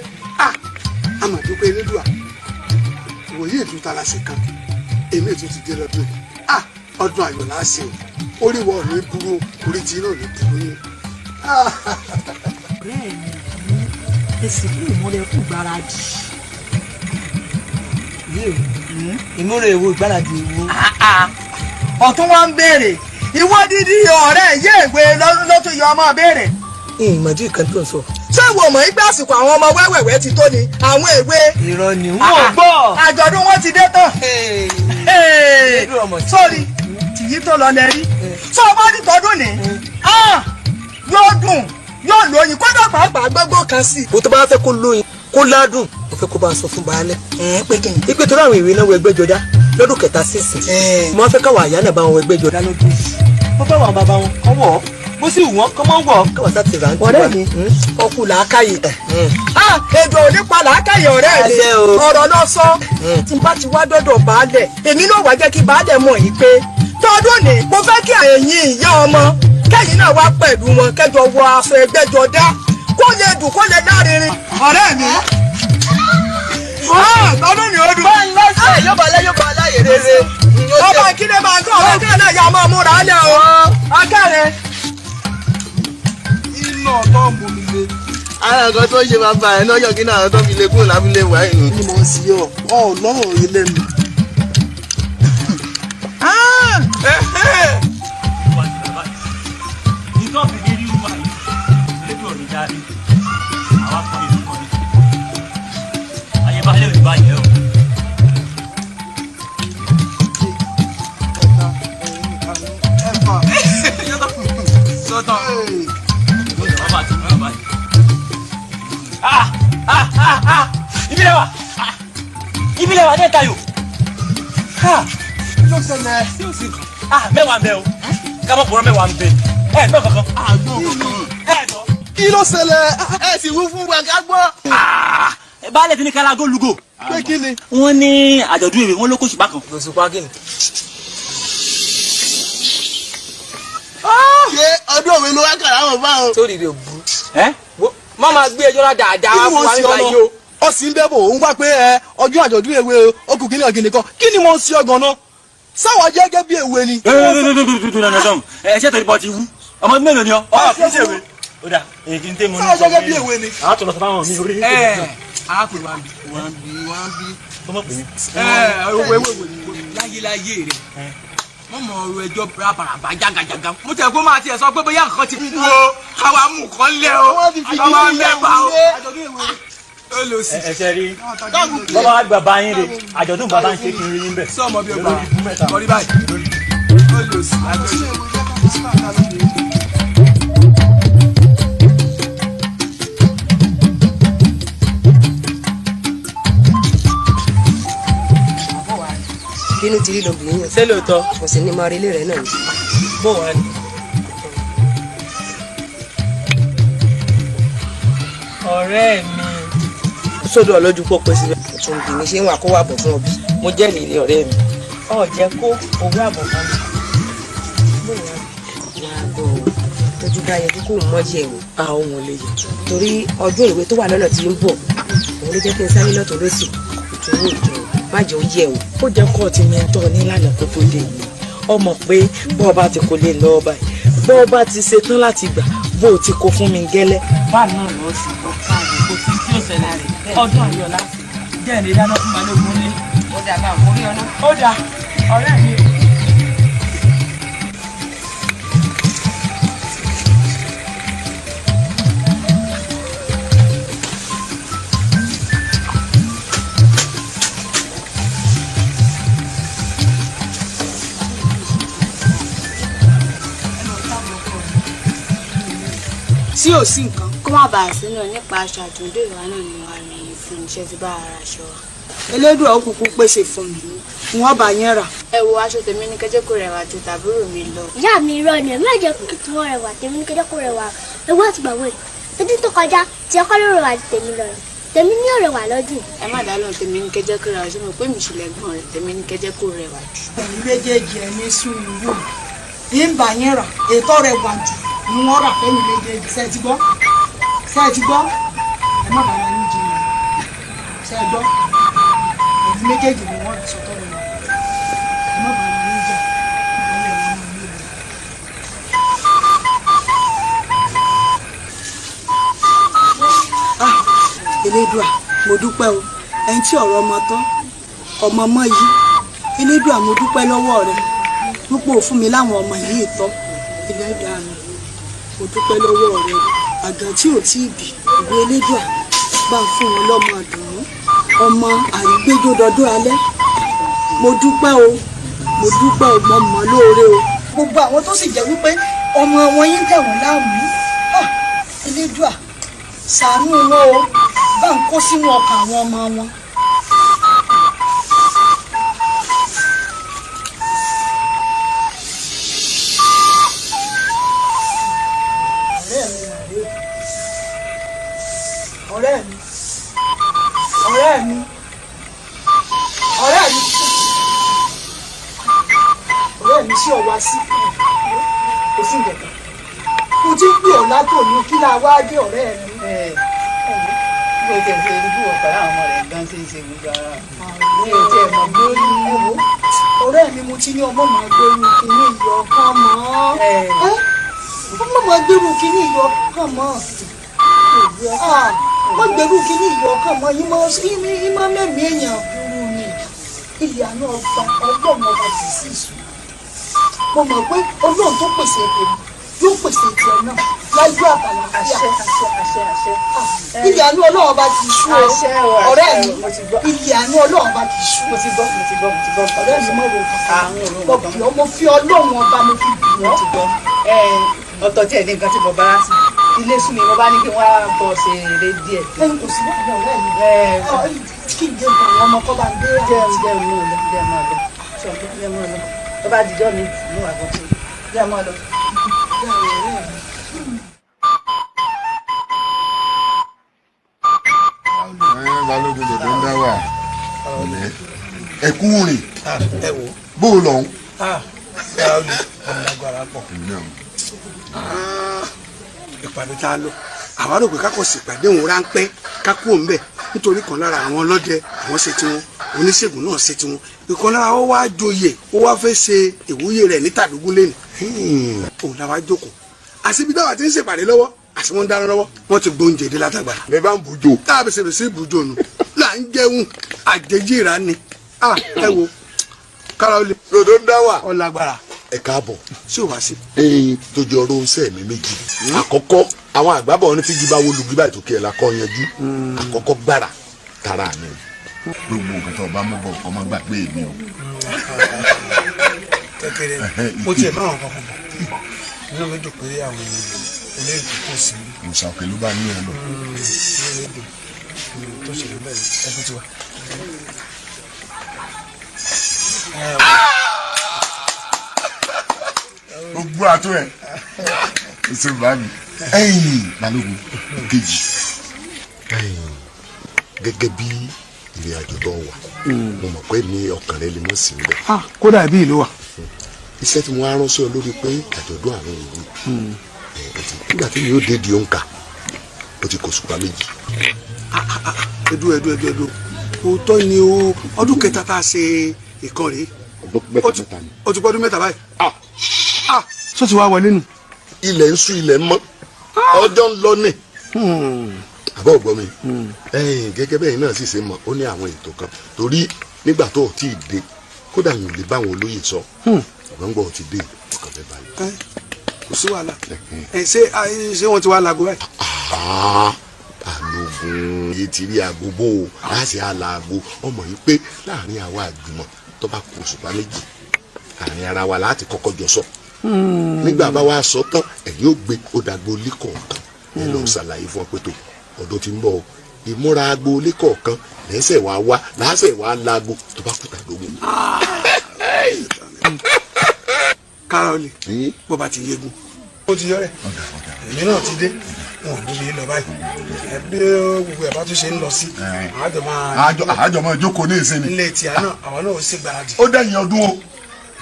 Àmàdúpẹ́ elédùà, ìwòye ìtúta la ṣe kan, èmi ètò ti dé lọ́dún yìí. Ọdún ayọ̀ la ṣe o, orí wọ ní burú, orí tí náà ní burú ni. Bẹ́ẹ̀ ni, èsì fún ìmúra ẹkú gbáradì. Ìmúra èwo, ìgbáradì èwo? Ọ̀tún wa ń béèrè ìwọ dídí ọ̀rẹ́ ìyé ìwé ló tún yọ ọmọ béèrè. Ìmọ̀jú ìkan tó ń sọ. Ṣé ìwọ mọ̀ ìgbà àsìkò àwọn ọmọ wẹ́wẹ̀wẹ́ ti tó ni àwọn èwe? Irọ́ ni, n ò gbọ́. Àjọ̀dún wọn ti dé tán. Sórí tìyí tó lọ lẹ́rí tó o bá ní tọdún ní yóò dùn, yóò lóyin, kódà pàápàá gbogbo kan sí. Bó tó bá fẹ́ kó lóyin kó ládùn, mo fẹ́ kó bá a sọ fún baálẹ̀. Pé kí ni? Ipe tó ráwọn ìwé náà wọ ẹgbẹ́ jọdá lọ́dún kẹta sísìn. Mo fẹ́ káwọn àyà náà bá wọn wọ ẹgbẹ́ jọdá lọ́dún yìí. Bó bá wọn bàbá wọn kọ́ wọ̀ ọ́, bó sì wù wọ́n kọ́ mọ́ wọ̀ ọ́. Káwọn sá ti rà ń tiwa. Ọ̀rẹ́ mi, ọkù làákàyè. Èdè ò ní pa làákàyè ọ̀rẹ́ mi, ọ̀rọ̀ lọ sọ. Tí n bá ti wá dọ́dọ̀ baálẹ̀, èmi náà wá jẹ́ kí baálẹ̀ mọ̀ yìí pé tọdún ní mo fẹ́ kí ẹ̀yin ìyá ọmọ Kẹ́yìn náà wá pẹ̀lú wọn kẹjọ wọ aṣọ ẹgbẹ́jọdá kó lè dùn kó lè lárinrin. Ọ̀rẹ́ mi ọdún ni ó dùn. Báyìí yóò bá láyé yóò bá láyè rere. Ọba ìkíni máa ń kọ́ ọ̀rọ̀ kí náà yà máa múra lẹ̀ o. Akẹ́rẹ́. Iná ọ̀tọ̀ mú mi le. Ara nǹkan tó ń ṣe bàbá ẹ̀ lọ́jọ́ kí náà tó fi lè kúrò lábúlé wà yìí. Ni mo ń sí ọ, ọ lọ́rọ̀ yìí lẹ́nu. Ìbílẹ̀ wa dé tayo. Ló ṣẹlẹ̀. Mẹ́wàá ń bẹ o. Ká mọ̀ kúrọ́ mẹ́wàá ń bẹ. Ẹ gbọ́ kankan. Kí ló ṣẹlẹ̀? Ẹ sì wú fún wa ká gbọ́. Baálé ti ní kálágó lugo. Pé kí ni? Wọ́n ní àjọ̀dún èwe wọ́n ló kó ṣùgbọ́n kan. Òṣùpá kí ni? Ṣé ọdún òwe ló wá kàrà wọn bá o? Sórí rẹ̀ burú. Má máa gbé ẹjọ́ dáadáa Kí ni wá fún wọ́n wa ń ṣe nípa ọ̀nà? yìí o. Ó sì ń bẹ́ bò ó ń wá pé ẹ ọjọ́ àjọ̀dún èwe o, ó kù kíní ọ̀gìnì kan. Kí ni wọ́n ń ṣe ọgàn náà? Sáwọn jẹ́ gẹ́gẹ́ bí èwe ni. Ẹ ṣé torí bọ́ ti wú. Ọmọ mélòó ni ọ? Ọ kì í ṣèwé. Ó dà èyí kì í tẹ́ mu ní. Sáwọn jẹ́ gẹ́gẹ́ bí èwe ni. Àwọn tó lọ sọ fáwọn mi orí. Ẹ arákùnrin wa ń bí. Wọ́n bí wọ́n bí. Ọmọ pè mí. Ẹ owó ewé wo ni láyé láyé rẹ mo mọ ọ̀rọ̀ ẹjọ́ bàràbà jágajàga mo tẹ kó máa tiẹ̀ sọ pé bóyá nǹkan ti kú o káwa mú nǹkan lé o káwa mẹ́fà o. Ẹ ṣe rí bọ́bá wa gba báyìí rè àjọ̀dún bàbá ń ṣe kí n rí yín bẹ̀. Sọ ọmọ bí o gbà kọrí báyìí ó lò sí àjọyọ̀. Bínú ti rí lobìnrin yẹn. Ṣé lóòótọ́? Kò sì ní mọ relé rẹ náà ni. Bó wà ní. Ọ̀rẹ́ mi. Sódò ọlọ́jú pọ̀ pẹ́ síbẹ̀. Tún bí mi ṣe ń wà kó wà bọ̀ fún ọ bí. Mo jẹ́rìí ilé ọ̀rẹ́ mi. Ọ̀ jẹ́ kó owó àbọ̀ fún mi. Wà á gbọ́ o, tójú bá yẹ kókó mọ́ yẹ o. Àwọn ò lè yẹ. Torí ọdún ìwé tó wà lọ́nà tí ń bọ̀, òun ló jẹ́ kí n sáré lọ́tọ̀ lọ́sì. Ìtòwó ìjọ má jẹ́ ó yẹ o. Ó jẹ́ kó ti mi tọ́ nílànà kó tó dé yìí. Ọmọ pé bọ́ọ̀ bá ti kó lè lọ báyìí. Bọ́ọ̀ bá ti ṣetán láti gbà bó o ti kó fún mi gẹ́lẹ́. Báà náà lọ sí ọ̀ká rẹ̀ kò sí tí ó ṣẹlẹ̀ rẹ̀ ọdún ayọ̀ láti jẹ́ ní dáná fún balógun ní. Ó dà bá òun rí ọ náà. Ó dà ọ̀rẹ́ mi. Tí ò sí nǹkan. Kó má bàa sínú nípa aṣọ àjọ̀dún ìwà náà ni wàá rìn yìí fún iṣẹ́ tí bá ara aṣọ wa. Elédùà ó kúkú pèsè fún mi, wọn bá yẹn rà. Ẹ wo aṣọ tèmi ní kẹjẹ kó rẹwà ju tàbúrò mi lọ. Ìyá mi irọ́ ni ẹ̀ má jẹ́ kí tiwọn rẹwà tèmi ní kẹjẹ́ kó rẹwà ewu àtìgbàwọ̀ yìí. Tọdún tó kọjá tí ọkọ ló rẹwà ju tèmi lọ. Tèmi ní ò rẹwà lọ́dún. Ẹ má dá lóhùn tèmi ní kẹjẹ kó rẹwà ṣé mo pé mi ṣìlẹ̀ gbọ́n rẹ̀ tèmi ní kẹjẹ kó rẹwà jù. Ẹ̀yin méjèèjì ẹ ní sùúrù, ìbá yẹn rà ètò rẹwà jù ni wọ́n rà fẹ́mi méjèèjì. Ṣé ẹ ti gbọ́? Ṣé ẹ ti gbọ́? Ẹ má bàa yín jiyàn. Ṣé ẹ gbọ́? Ẹ̀yin méjèèjì ni wọ́n rà sọ́tọ̀ rẹ̀. Ẹ má bàa yín jà. Ọ̀rẹ́ wọn máa ń lé wọn. Ah, Elédùà, mo dúpẹ́ o. Ẹni tí ọ̀rọ̀ ọmọ tán, ọmọ ọmọ yìí. Elédùà, mo dúpẹ́ lọ́wọ́ rẹ. Púpọ̀ fún mi láwọn ọmọ yìí tọ́. Elédùà mi, mo dúpẹ́ lọ́wọ́ rẹ. Àgàn tí ò tí ì bí, ìwé Elédùà bá ń fún wọn lọ́mọ àdùnnú, ọmọ àrígbéjódọdún alẹ́. Mo dúpẹ́ o, mo dúpẹ́ o, mo mọ̀ lóore o. Gbogbo àwọn tó sì jẹ́ wípé ọmọ wọn yín tẹ̀ wọ́n láàmú. Ah, Elédùà, ṣàánú wọn o, bá ń kó sínú ọkàn àwọn ọmọ wọn. Ọ̀rẹ́ mi, ọ̀rẹ́ mi, ọ̀rẹ́ mi, ọ̀rẹ́ mi, ọ̀rẹ́ mi sí ọ̀wá sí kò sí nǹkan kan. ti ń pè ọ́ látòní kí la wá dé ọ̀rẹ́ mi. Bó tiẹ̀ ṣe rí bí wọ́n pẹ̀lú àwọn ọmọ rẹ̀ gan ṣe ń ṣe gbogbo ara mi ò tiẹ̀ mọ̀ bí ó ní. Ọ̀rẹ́ mi mo ti ní ọmọ máa gbẹrù kínní ìyọ̀ kan mọ́. Ọmọ máa gbẹrù kínní ìyọ̀ kan mọ́. Wọ́n gbẹrù kínní ìyọ̀ kan mọ́ yín máa mẹ́mí èèyàn kúrú ni. Ilé àná ọba ọlọ́run ọba kì í sì sùn. Mo mọ̀ pé ọlọ́run tó pèsè èmi yóò pèsè tiẹ̀ náà láyọ̀ àbàlàfíà. Àṣẹ àṣẹ àṣẹ àṣẹ. Ilé àánú ọlọ́run ọba kì í sú o. Ọ̀rẹ́ mi ilé àánú ọlọ́run ọba kì í sú. Mo ti gbọ́ mo ti gbọ́ mo ti gbọ́. Ọ̀rẹ́ mi mọ̀ rò mo bì ọ́ mo fi ọlọ́run ọba mo fi bì ọ́. Mo ti gbọ́. Ọ̀tọ̀ tiẹ̀ ní nǹkan tí mo bá ilé sú mi mo bá ní kí wọ́n á bọ̀ ṣe eré díẹ̀. Kò sí wàhálà ọ̀rẹ́ mi. Kí n jẹ àwọn ọmọ kọ́ bá ń dé. Jẹun jẹun náà lọ jẹun náà lọ jẹun náà lọ tó bá dijọ́ mi mú àbọ̀ ṣe jẹun náà lọ. Balógun lòdò ń dá wà ẹkú rìn bó o lọ́hún. Ọ̀nàgbára pọ̀ ìpàdé tá a lọ àwa rò pé ká kò sì pàdé òun ráńpẹ́ ká kú òun bẹ̀ nítorí kan lára àwọn ọlọ́dẹ àwọn ṣe tiwọn oníṣègùn náà ṣe tiwọn ìkan lára ó wá joyè ó wá fẹ́ ṣe ìwúyè rẹ̀ ní tàdúgbò lẹ́nu òun làwa jókòó àṣìbí táwa ti ń ṣèpàdé lọ́wọ́ àṣì wọn ń dáná lọ́wọ́ wọ́n ti gbóúnjẹ dé látàgbà. lè bá ń bùjò. tá a bẹ̀sẹ̀ bẹ̀sẹ̀ bùjò nù là ń jẹun àjèjì ìrà ni ẹ wo kára ó lè. lòdò ń dá wà. ọlágbára. Ẹ káàbọ̀. Sí ò wá sí. Eyín tó jẹ ọ̀rọ̀ oúnṣẹ́ mi méjì. Àkọ́kọ́ àwọn àgbàbọ̀ ní tíjú bá wọlé gbígbà tó kí ẹ la kọ́ yanjú. Àkọ́kọ́ gbàrà tara mi. Gbogbo nǹkan tó o bá mú bọ̀ ọkọ máa gbàgbé mi o. Kékeré mo tiẹ̀ máa wọn kankan bọ̀ inú mi dùn pé àwọn olóyè kò sí. Musa òkè ló bá yín ẹ lọ. Inú mi dùn tó ṣe lè bẹ́ẹ̀ ẹkú tiwa. Gbogbo àtọ ẹ ṣe bá mi. Ẹ̀yin Balógun kejì gẹ́gẹ́ bí ìrìn àjò tó wà mo mọ̀ pé ní ọkàn rẹ lè mọ̀ sí níbẹ̀. Kódà bí ìlú wa. Iṣẹ́ tí mo wá ránṣẹ́ ọ lórí pé àjọ̀dún àwọn ìlú nígbà tí mi yóò dé di òǹkà ó ti kò ṣùpá méjì. Ẹdú ẹdú ẹdú ẹdú òótọ́ ni o ọdún kẹta tá a ṣe ìkan rèé ó ti pọ́dún mẹ́ta báyìí. Sọ ti wá wọlé nù. Ilẹ̀ ń ṣú ilẹ̀ ń mọ́ ọjọ́ ń lọ ní. Àbọ̀ ògbọ́n mi gẹ́gẹ́ bẹ́ẹ̀ náà sì ṣe mọ̀ ó ní àwọn ètò kan torí nígbà tó o ti dé kódà yìí ò lè bá àwọn olóyè sọ ọ̀gbọ́n gbọ́ ò ti dé ọkàn fẹ́ balẹ̀. Kò sí wàhálà ẹ ṣé wọ́n ti wá lago báyìí. Balógun yìí ti rí aago bó o láti àlàago ọmọ yìí pé láàrin àwa àgbìmọ̀ tó bá kù òṣùpá méjì àárín ara wa láti kọ́kọ́ jọ sọ nígbà bá wa sọ tán ẹ̀yin ò gbé ó dàgbò ilé kọ̀ọ̀kan ẹ lọ ṣàlàyé fún ọ pé tó ọdún tí ń bọ̀ ìmúra agbo ilé kọ̀ọ̀kan lẹ́sẹ̀ wá wá lásẹ̀ wá láago tó bá kú tàdógún. Kárọ̀lì bó bá ti yégun. Ó ti yọrẹ èmi náà ti dé wọn ò níbi lọ báyìí bí gbogbo ẹ̀ bá tún ṣe ń lọ sí àjọ máa. Àjọ máa jókòó ní ìsinmi. Ilé tí a náà àwọn náà ó sì gbáradì. Ó dẹ̀yìn ọdún o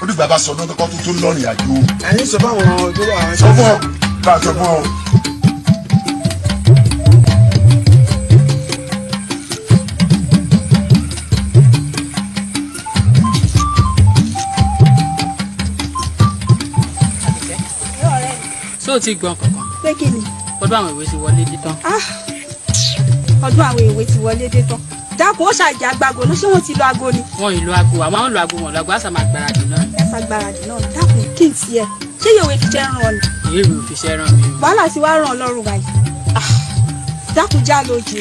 ó dìgbà bá sọdún tó kọ́ tó tún lọ́rìn àjò. Ẹ̀yin sọ fáwọn tó wà. Sọ fún ọ bá a sọ fún ọ. Ṣé o ti gbọ́n kankan? Pé kí ni? Ọdún àwọn ìwé ti wọlé dé tán. Ọdún àwọn ìwé ti wọlé dé tán. Dákun ó ṣàjà àgbàgò náà ṣé wọ́n ti lo aago ni? Wọn ì lo aago, àwọn ń lo aago wọn lo aago àṣà máa gbáradì náà. Ẹ ṣàgbáradì náà dákun kí n tiẹ̀. Ṣé yòówé fi jẹ́ ràn ọ́ ni? Ìyéèrè ò fi ṣẹ́ ràn mí. Wàhálà ti wá ràn ọ́ lọ́rùn báyìí. Dákun já lójú.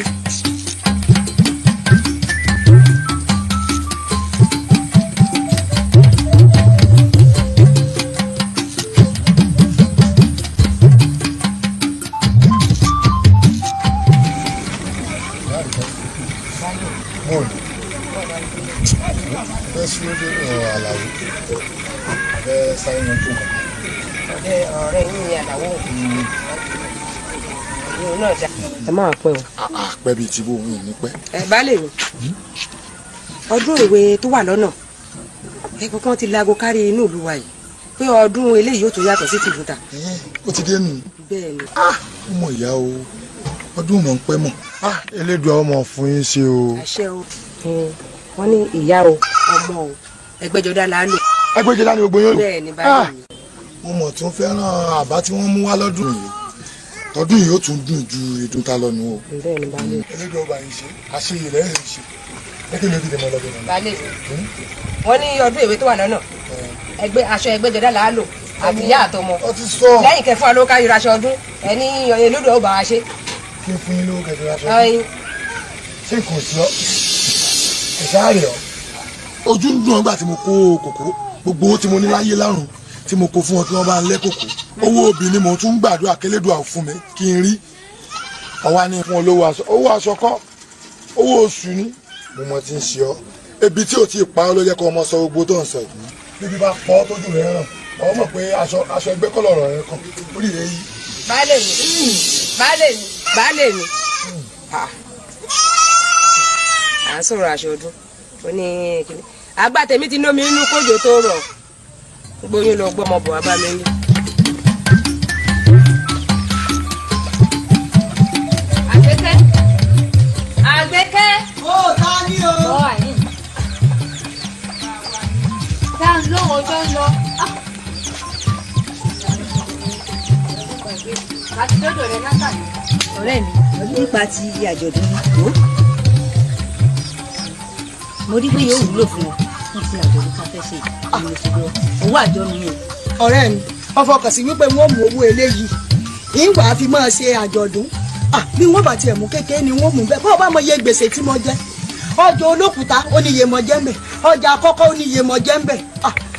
Ẹ máa pẹ́ o. Pẹ́ bíi ti bó òun ní pẹ́. Ẹ baálé mi ọdún ìwé tó wà lọ́nà ẹ kankan ti laago kárí inú ìlú wa yìí Pé ọdún eléyìí yóò tún yàtọ̀ sí tìlúta. Ó ti dé nù. Bẹ́ẹ̀ ni. Ó mọ̀ ìyá o, ọdún mọ̀ ń pẹ́ mọ̀. Elédùà ọmọ fún yín ṣe o. Àṣẹ o. Wọ́n ní ìyá o, ọmọ o, ẹgbẹ́jọdá la lò. Ẹgbẹ́jọdá ni gbogbo yóò lò. Bẹ́ẹ̀ ni báyìí mi. Mo mọ̀ tún fẹ́ràn àbá tí wọ́n mú wá lọ́dún yìí. Tọdún yìí ó tún dùn ju ìdún ta lọ nù o. Bẹ́ẹ̀ ni báyìí. Elédùà ọba yìí ṣe, àṣeyìí rẹ̀ ń ṣe. Ẹ kí ló dé mọ́ lọ́dún náà? Baálé mi, wọ́n ní ọdún èwe tó wà lọ́nà. Ẹgbẹ́ aṣọ ẹgbẹ́jọdá la lò àti ìyá àtọmọ. Lẹ́yìn kẹfún wa ló ká yọra aṣọ ọdún, ẹni Elédùà ó bá wa ṣe. Kí n fún yín lówó kẹfì aṣọ ọdún? Ṣé kò sí ọ? Ẹ̀ṣá rẹ̀ ọ́. Ojú ń dùn ọgbà tí mo kó kòkó, gbogbo owó tí mo ní láyé lárùn tí mo kó fún wọn kí wọ́n bá ń lẹ́ kòkó. Owó obì ni mo tún ń gbàdúrà kélédùà fún mi kí n rí. Ọwá ní fún olówó aṣọ, owó aṣọ kọ́, owó oṣù ni mo mọ ti ń ṣe ọ́. Ebi tí ò tí ì pa ọ́ ló jẹ́ kó ọmọ sọ gbogbo tó ń sọ yìí. Bíbí bá pọ́ tójú rẹ̀ ràn, ọmọ mọ̀ pé aṣọ ẹgbẹ́ kọ́ lọ̀rọ̀ rẹ̀ kàn, orí rẹ̀ yí. Baálé mi, baálé mi, baálé mi. À ń sọ̀rọ̀ aṣọ ọdún, ó ní kíni. Àgbà tèmi ti nómi inú kójò tó rọ̀. Gbóyún lọ gbọ́mọ bọ̀ wá bá mi ní. Àgbékẹ́. Àgbékẹ́. Ó ta ni o. Tá ń lóhùn ọjọ́ ń lọ. Àti dọ́dọ̀ rẹ látàrí. Ọ̀rẹ́ mi, nípa ti àjọ̀dún yìí, mo rí pé yóò wúlò fún wọn fún ti àjọ̀dún ká fẹ́ ṣe ìmọ̀ owó àjọ mi o. Ọ̀rẹ́ mi, wọ́n fọkàn sí wípé wọ́n mú owó eléyìí ìwà fi máa ṣe àjọ̀dún. Bí wọ́n bá tiẹ̀ mú kékeré ni wọ́n mú bẹ́ẹ̀. Bọ́ọ̀ bá mọ iye gbèsè tí mo jẹ, ọjà olókùúta ó ní iye mo jẹ ń bẹ̀, ọjà àkọ́kọ́ ó ní iye mo jẹ ń bẹ̀.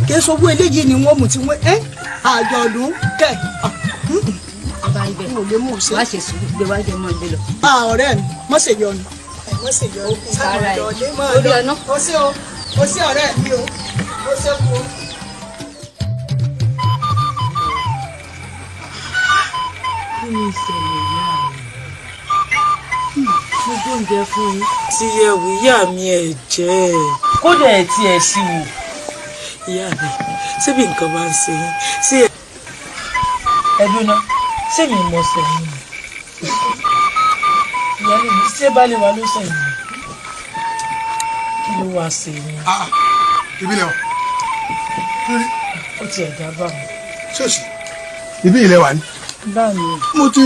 Kì í sowó eléyìí ni wọ́n mú tí wọ́n àjọ̀dún kẹ̀. N ò lè mú un ṣe. Wá ṣe sùúrù gbé wá jẹ mọ́ gbé lọ. Ọ̀rẹ́ mi, mọ̀ ṣe yọnu. Mọ̀ ṣe yọnu. Ara ẹ̀ lórí ọ̀nà. O ṣé o, o ṣé ọ̀rẹ́ mi o, o ṣé kú o. Kí ni ìṣẹ̀lẹ̀ ìyá mi? Mo gbóúnjẹ fún yín. Ti yẹ̀wò ìyá mi ẹ̀ jẹ́. Kódà ẹ̀ tí ẹ̀ sì wò. Ìyá mi, ṣé bí nǹkan bá ń ṣe yín? Ṣé ẹ dúná? Ṣé mi mọ̀ sẹ́yìn ni? Ìyá mi, ṣé baálé wa ló sẹ́yìn ni? Kí ló wá ṣe yín? Ibi ilẹ̀ wa. Ó ti ẹ̀dá bá mi. Ṣọ́ọ̀ṣì, ibi ilẹ̀ wa ni. Bá mi. Mo ti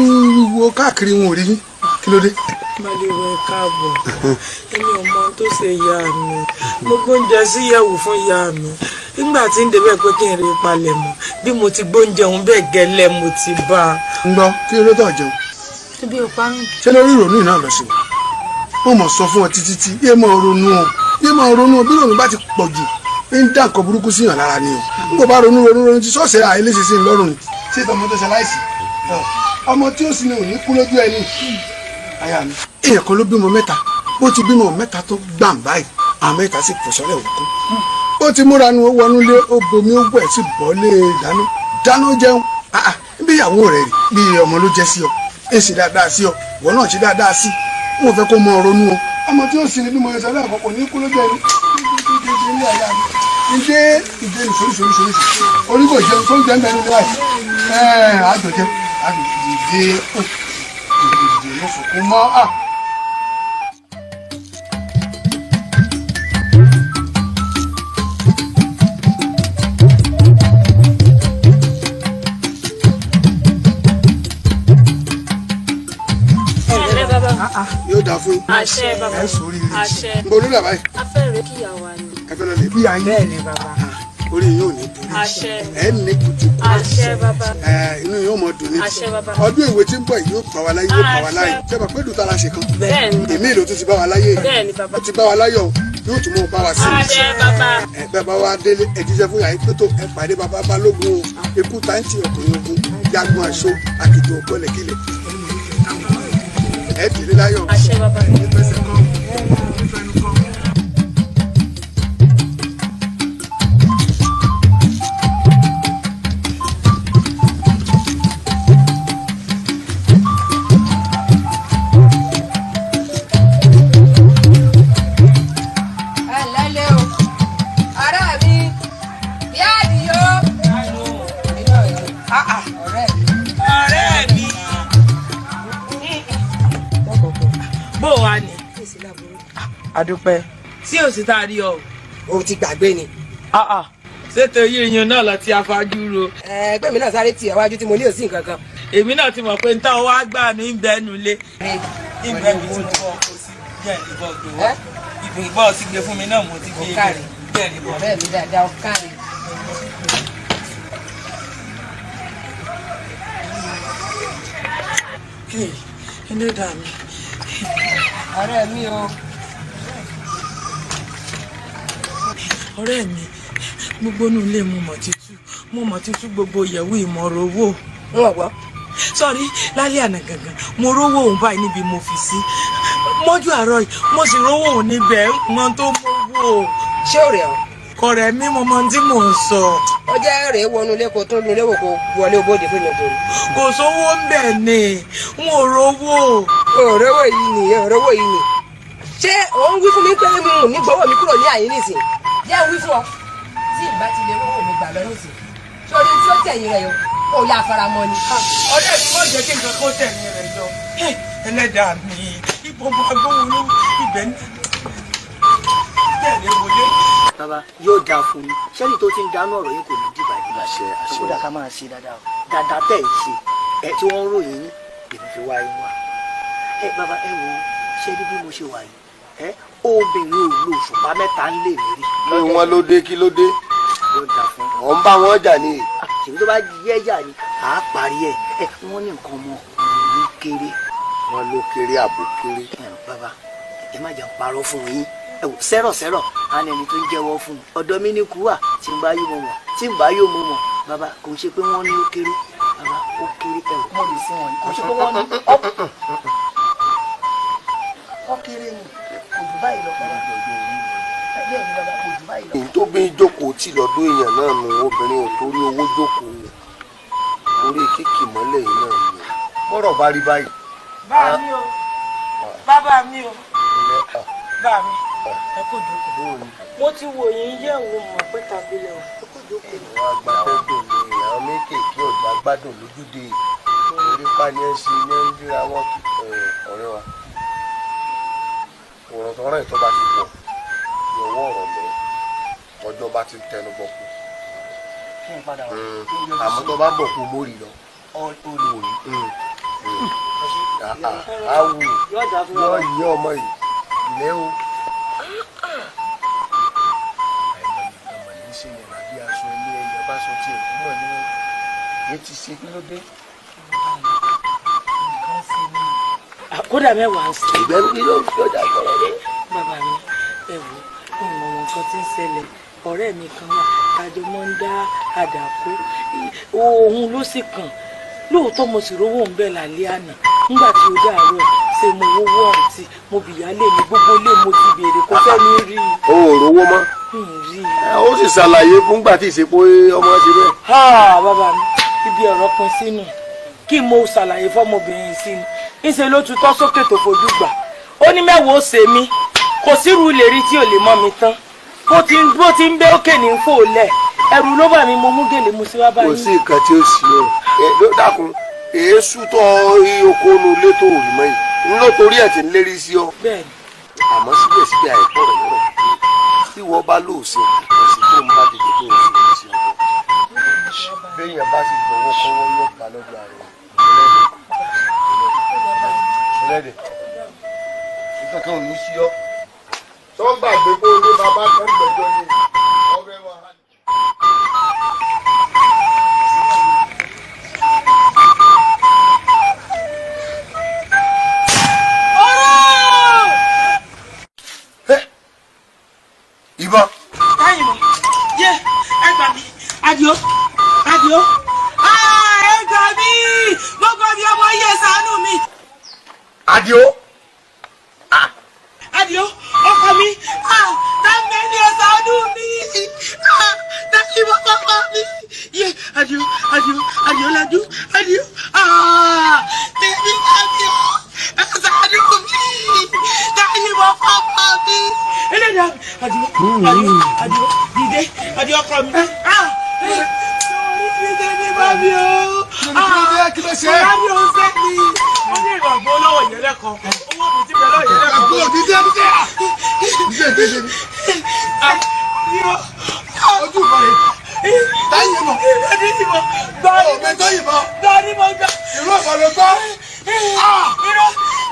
wo káàkiri wọn ò rí yín. Kí ló dé? Baálé wa ẹ káàbọ̀. Èmi ò mọ ohun tó ṣe ìyá mi. Mo gbóúnjẹ sí ìyẹ̀wò fún ìyá mi. Nígbà tí ń débẹ̀ pé kí n rí palẹ̀ mọ́, bí mo ti gbóúnjẹ òun bẹ́ẹ̀ gẹ́lẹ́ mo ti bá a. Ń gbọ́, kí ló dé tó jẹun? Ibi ò pa mí. Ṣé lórí ìrònú náà lọ sí wa? Wọ́n mọ̀ sọ fún ọ títí tí yé máa ronú o, yé máa ronú o, bí ronú bá ti pọ̀ jù ń dá nǹkan burúkú síyàn lára ni o. N kò bá ronú ronú ronú tí ṣọ́ọ̀ṣì àìlèṣe sí lọ́rùn ni. Ṣé tọmọ tó ṣe láìsí? Ọmọ tí ó sì ní òní kú lójú ẹni. Aya mi. Èèyàn kan ló bímọ mẹ́ta, bó ti bímọ mẹ́ta tó gbàm báyìí, àwọn mẹ́ta sì fò sọ́lẹ̀ òkú. Ó ti múra nu ó wọnú lé, ó bomi ó wẹ̀ sí bọ́lé dáná dáná jẹun. Bí ìyàwó rẹ̀ rí bí ọmọ ló jẹ́ sí ọ, ń ṣe dáadáa sí ọ, ìwọ náà ṣe dáadáa sí. N ò fẹ́ kó mọ ronú o. Ọmọ tí ó sì ní bí mo ṣe sọ lẹ́ẹ̀kan kò ní kú lójú ẹni. Ǹdé ǹdé nìṣoríṣoríṣoríṣi orí kò jẹun tó ń jẹun bẹ́ẹ̀ ní báyìí. Àjọ jẹ àjọ dìde dìde ló fòkún mọ́. Yóò dáa fún yín. Àṣẹ bàbá. Ẹ sórí rẹ. Àṣẹ. N bolo làbá yìí. A fẹ́ rẹ kíyàwó ni. Ẹ fẹ́ lọ lè bí ayé. Bẹ́ẹ̀ ni bàbá. Orí yín ò ní burú. Àṣẹ. Ẹ ní kutukutu. Àṣẹ bàbá. Ẹ inú yóò mọ dùn ní. Àṣẹ bàbá. Ọdún ìwé tí ń bọ̀ yìí yóò bá wa láyé yóò bá wa láyé. Ṣé bàbá pé dùtà la ṣe kan? Bẹ́ẹ̀ni. Èmi ìlò tó ti bá wa láyé. Bẹ́ẹ̀ni bàbá. Ó ti bá wa láyọ̀ o, yóò tún mọ̀ bá wa sí. Àṣẹ bàbá. Ẹ bẹ́ẹ̀ bá wa délé ẹ jíṣẹ́ fún yàrá pé tó ẹ pàdé bàbá balógun o. Ikú táǹtì ọkùnrin ogun jagun àṣọ àkìtì ògbọ́lẹ̀kílẹ̀. Ẹ délé láyọ̀. Àṣẹ bàbá. Ẹ fẹsẹ̀ kọ́. Ẹ ǹlẹ́ lé o, ará mi, bí àdìyó. Ọ̀rẹ́ mi. Bó o wà ní. Àdúpẹ́. Sí òsì tá a rí ọ. O ti gbàgbé ni. Ṣètò yíyan náà lọ tí a fajú ro. Ẹgbẹ́ mi náà sáré tiẹ̀ wájú tí mo ní òsì nǹkan kan. Èmi náà ti mọ̀ pé n táwọn wá gbà ní ìbẹ́nu lé. Ìbẹ́ mi tí mo bọ̀ kó sí jẹ́ ìbọn gbé wá. Ìbọn ti gbé fún mi náà mo ti gbé Ọ̀kàrẹ̀. Jẹ́ ìbọn. Ọ̀rẹ́ mi dáadáa ọ̀kàrẹ̀. Ẹlẹ́dàá mi. Ọ̀rẹ́ mi o. Ọ̀rẹ́ mi, gbogbo inú ilé mo mọ̀ títú, mo mọ̀ títú gbogbo ìyẹ̀wò ìmọ̀ràn owó. N ò gbọ́. Sọ́rí, lálẹ́ àná gangan, mo rówó òun báyìí níbi mo fi sí. Mọ́jú àárọ̀ yìí, mo sì rówó òun níbẹ̀, mọ tó mówó. Ṣé ò rẹ̀ ọ́? Kọ̀rẹ́ mi mo mọ ohun tí mò ń sọ. Ó jẹ́ rèé wọnú ilé kó tún ilé wò kó wọlé obóde fún mi torí. Kò sówó ń bẹ̀ ni, n ò rówó. Òrówó yìí ni, òrówó yìí ni. Ṣé ò ń wí fún mi pé mi ò ní gbowó mi kúrò ní àyè nísìn? Jẹ́ ń wí fún ọ. Tí ìbá ti lè rówó mi gbà lọ nísìn. Ṣé orí tí ó tẹ̀yìn rẹ̀ yọ? Ó yá faramọ́ ni. Ọ̀rẹ́ mi má jẹ́ kí nǹkan kó tẹ̀yìn rẹ̀ yọ. Ẹlẹ́dàá mi, ìbọn bá gbóhùn ló ibẹ̀ ní. Tẹ̀lé wọlé. Bàbá yóò dáa fún yín, sẹ́ni tó ti ń dáná ọ̀rọ̀ yín kò ní dìbà dìbà. Kódà ká máa ṣe dáadáa o, dáadáa tẹ̀ ń ṣe ẹ tí wọ́n ń ròyìn yín lèmi fi wá yín wá. Ẹ bàbá ẹ wo ṣé bí mo ṣe wà yìí, ẹ obìnrin ò lo òṣùpá mẹ́ta ń lè mí rí. Kí wọ́n ló dé, kí ló dé? Yóò dáa fún yín. Ọ̀ ń bá wọn jà ní. Ṣèbí tó bá yẹ jà ni à á parí ẹ. Ẹ wọ́n ní nǹkan ọmọ òun kéré. Wọ́n ló kéré àbò kéré. Bàbá ẹ má jẹ́ n parọ́ fún yín, ẹ wò sẹ́rọ̀sẹ́rọ̀ á ní ẹni tó ń jẹ́wọ́ fún un. Ọ̀dọ̀ mi ní kú wà tí ń bá yóò mọ̀ mọ̀ tí ń bá yóò mọ̀ mọ̀. Bàbá kò ń ṣe pé wọ́n ní ó kéré, bàbá ó kéré. Ẹ wò mo lè fún wọn kò ṣe pé wọ́n ní ó kéré ni, kò jù báyìí lọ bàbá. Bẹ́ẹ̀ ni bàbá, kò jù báyìí lọ. Èyí tó bí jókòó tí lọ́dún èèyàn náà nu obìnrin ò torí owó jókòó, orí kíkì mọ́lẹ̀ yìí náà ni bọ́rọ̀ bá rí báyìí. Bá mi o, bàbá mi o, bá mi, ẹ kò jókòó. Mo ti wò yín yẹ̀ wò mọ̀ pé tàbílẹ̀ o, ẹ kò jókòó. Àwọn agbátẹ́gùn ni àwọn mékèèké ọ̀gbà gbádùn lójúde orí pa ni ẹ ń ṣe ní ń ríra wọn. Ọ̀rẹ́ wa, ọ̀rọ̀ tó rẹ̀ tó bá ti wọ̀ yọwọ́ ọ̀rọ̀ lẹ́ ọjọ́ bá ti tẹnu bọ̀ kú. Àmọ́ tó bá bọ̀ kú mórí lọ. Awu yọ yí ọmọ yìí lẹ́ o. Àìmọ̀ ní ṣe yẹn àbí aṣọ ilé ẹyẹ bá sọ tiẹ̀ kú mọ̀ ní ní ti ṣe kí ló dé. Kódà mẹ́wàá ń sè. Ìgbẹ́rù kí ló ń fi ọjà sọ̀rọ̀ rẹ̀. Bàbá mi, ẹ wò ó, ìmọ̀ nǹkan tí ń ṣẹlẹ̀. Ọ̀rẹ́ mi kan wà tájọ mọ́ ń dá àdàkú, òun ló sì kàn. Lóòótọ́ mo sì rówó ń bẹ̀ lálẹ́ àná. Nígbà tí ó dàárọ̀ ṣe mo wówó ọ̀ǹtì, mo bìyálé mi gbogbo ilé mo ti béèrè kó fẹ́ mi rí i. O ò rówó mọ́. Rí i. Ó sì ṣàlàyé fúngbà tí ìṣepò ọmọ ṣe bẹ́ẹ̀. Bàbá mi, ibi ọ̀rọ̀ pin sínú kí mo ṣàlàyé fọ́mọbìnrin sí ni. Ńṣe ló tutọ́ sókè tó fojú gbà. Ó ní mẹ́wàá ó ṣe mí, kò sírú ìlérí tí ò lè mọ́ mi tán. Bó ti ń bẹ́ òkè ní fò lẹ̀, ẹ̀rù ló bà mí, mo mú gèlè mo sí wá báyìí. Kò sí nǹkan tí ó sì ọ. Dákun, èésú tó oko nu ilé tó rí mọ́ yìí ń lọ torí ẹ̀ tí ń lérí sí ọ. Bẹ́ẹ̀ni. Àmọ́ síbẹ̀síbẹ̀ àìpọ̀ rẹ̀ lọ́rọ̀ tí wọ́n bá lóòsè ẹ̀sìn tó ń bá dìde lóòsè ẹ̀sìn ọkọ̀. Béèyàn bá sì gbọ́wọ́ kọ́wọ́ yóò gbà lọ́dọ̀ ààrẹ. Ẹlẹ́dẹ̀ nǹkan kan ò ní sí ọ. Tó ń gbàgbé pé ó ní bàbá kan gbẹ́jọ́ ní ọbẹ̀ wa. Ìbọn. Táyì mọ̀, yé ẹ gbà mí, Adio, Adio, ẹ gbà mí, gbogbo mi ọmọ yé ṣàánú mi. Adio. Adio, ọkọ mi, táyì ní ṣàánú mi, táyì mọ̀ bàbá mi, yé Adio, Adio, Adio lajú, Adio, tèmi Adio, ẹ ṣàánú mi, táyì mọ̀ bàbá mi. Ẹlẹ́dàá, Adio, Adio, Adio, dìde, Adio ọkọ mi. Sórí mi tèmi bá mi o. ló ṣe é. Bàbá mi ò ń fẹ́ mi. Mo ní ìgbàgbọ́ lọ́wọ́ ìyẹlẹ́kan. Owó mi ti bẹ̀ lọ́wọ́ ìyẹlẹ́kan. Àgbo dídé dídé. Dídé dídé. Ojú ìbọn rẹ̀. Táyé mọ̀. Ẹni ìbọn. Òbẹ tó yìnbọn. Gbani mo gbà. Ìró ìbọn ló gbọ́.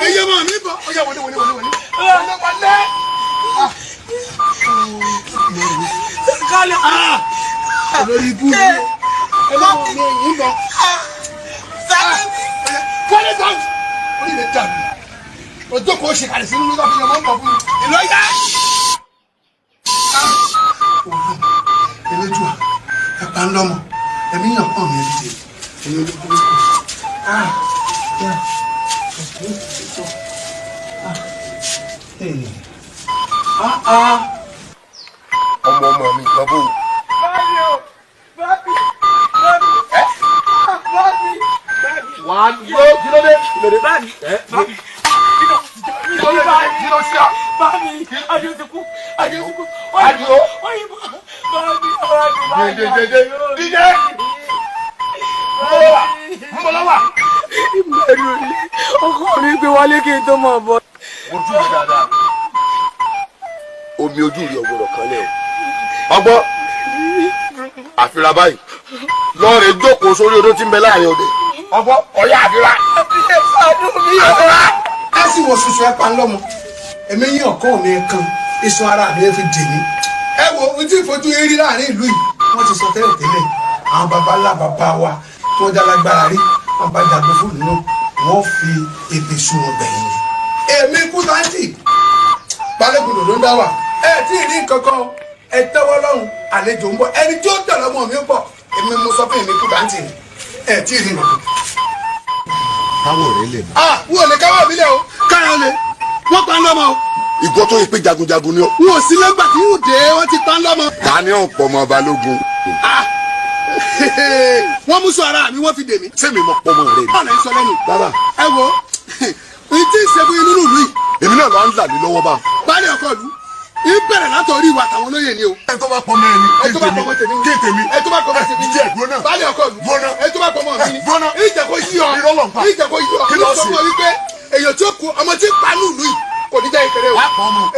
Eye mọ̀ mi bọ̀. Ó yá wọlé wọlé wọlé wọlé. Wọlé wọlé. Kálẹ̀. Olórí ibú mi. Ẹ má wọ mi yìnbọn. Wọlé tán. Orí rẹ̀ dàbí. Ojókòó ṣe kàlẹ̀ sínú ló bá fi yan mọ́ ń bọ̀ fún mi. Ìlú ọ̀yá. Elédùà ẹ pa ń lọ́mọ ẹ̀mí yàn pọ̀ mi ẹ̀dìdì ẹ̀mí olúkúlùkù. Ọmọ ọmọ mi bàbá o. Báyìí o, báyìí, báyìí, báyìí. Wà á gbó kí ló dé kí ló dé. Báyìí, báyìí. Kí ló dé kí ló ṣe à. Báyìí, Adio ti kú, Adio ti kú. Adio. Òyìnbó, báyìí, báyìí, Dìde dìde dìde. Mo lọ wà. Ìbẹ̀rù ni ọkọ mi gbé wálé kí n tó mọ̀ bọ̀. Ojú mi dáadáa. Omi ojú rí ọgbọ́dọ̀ kan lẹ̀ o. Ọgbọ́n àfira báyìí lọ́ọ̀rẹ́ jókòó sórí odó tí ń bẹ láàrin òde. Ọgbọ́n ọ̀yá àfira. Àfira. Ẹ sì wo ṣoṣo ẹ pa ń lọ́mọ. Èmi yín ọkọ mi kan iṣan ara mi fi dè mí. Ẹ wo ohun tí ìfojú yín rí láàrin ìlú yìí wọ́n ti sọ tẹ́lẹ̀ tẹ́lẹ̀ àwọn baba ńlá baba wa tí wọ́n jálágbára rí wọ́n bá jagun fóònù náà wọ́n fi èpè sùn wọn gbẹ̀yìn ni. Èmi kú táǹtì balógun lòdó ń dá wà ẹ tí ì rí nǹkan kan ẹ tẹ́wọ́ lọ́rùn àlejò ń bọ̀ ẹni tí ó tẹ̀lé ọmọ mi ń bọ̀ èmi mo sọ fún èmi kú táǹtì ni ẹ tí ì rí nǹkan kan. Káwọ̀ rẹ lè mọ. Ah, n ò lè káwọ́ mi lẹ̀ o káyọ̀ lè wọ́n pa ń lọ́mọ o. Ìgbọ́ tó yẹ pé jagunjagun ni ọ. N ò sí lẹ́gbà tí yóò dé wọ́n ti pa ń lọ́mọ. Ta ni ọ̀pọ̀ ọmọ balógun? Wọ́n mú sọ ara mi wọ́n fi dè mí. Sẹ́mi mọ pọ́mọ rẹ ni. Báwo lẹ ń sọ lẹ́nu? Bàbá. Ẹ wo n tí ń ṣe fún inú ìlú yìí. Èmi náà lọ ń là ní lọ́wọ́ bá. Baálé ọkọ ìlú ń bẹ̀rẹ̀ látọ̀rí ìwà àtàwọn olóyè ni o. Ẹ tó bá pọ́nmọ́ ẹni. Ẹ tó bá pọ́nmọ́ tèmi. Kí tèmi. Ẹ tó bá pọ́nmọ́ tèmi. Jíjẹ́ ìgbóná. Baálé ọkọ ìlú. Gbóná. Ẹ tó bá pọ́nmọ́ mi ni. Gbóná. Ìjẹ́ kó yí ọ. Irọ́ ló ń pa. Ìjẹ́ kó yí ọ. Kí ló Sọ ṣe? fún ọ wípé èèyàn tí ó kú ọmọ tí ń pa ní ìlú yìí kò ní jẹ́ ìkẹrẹ o.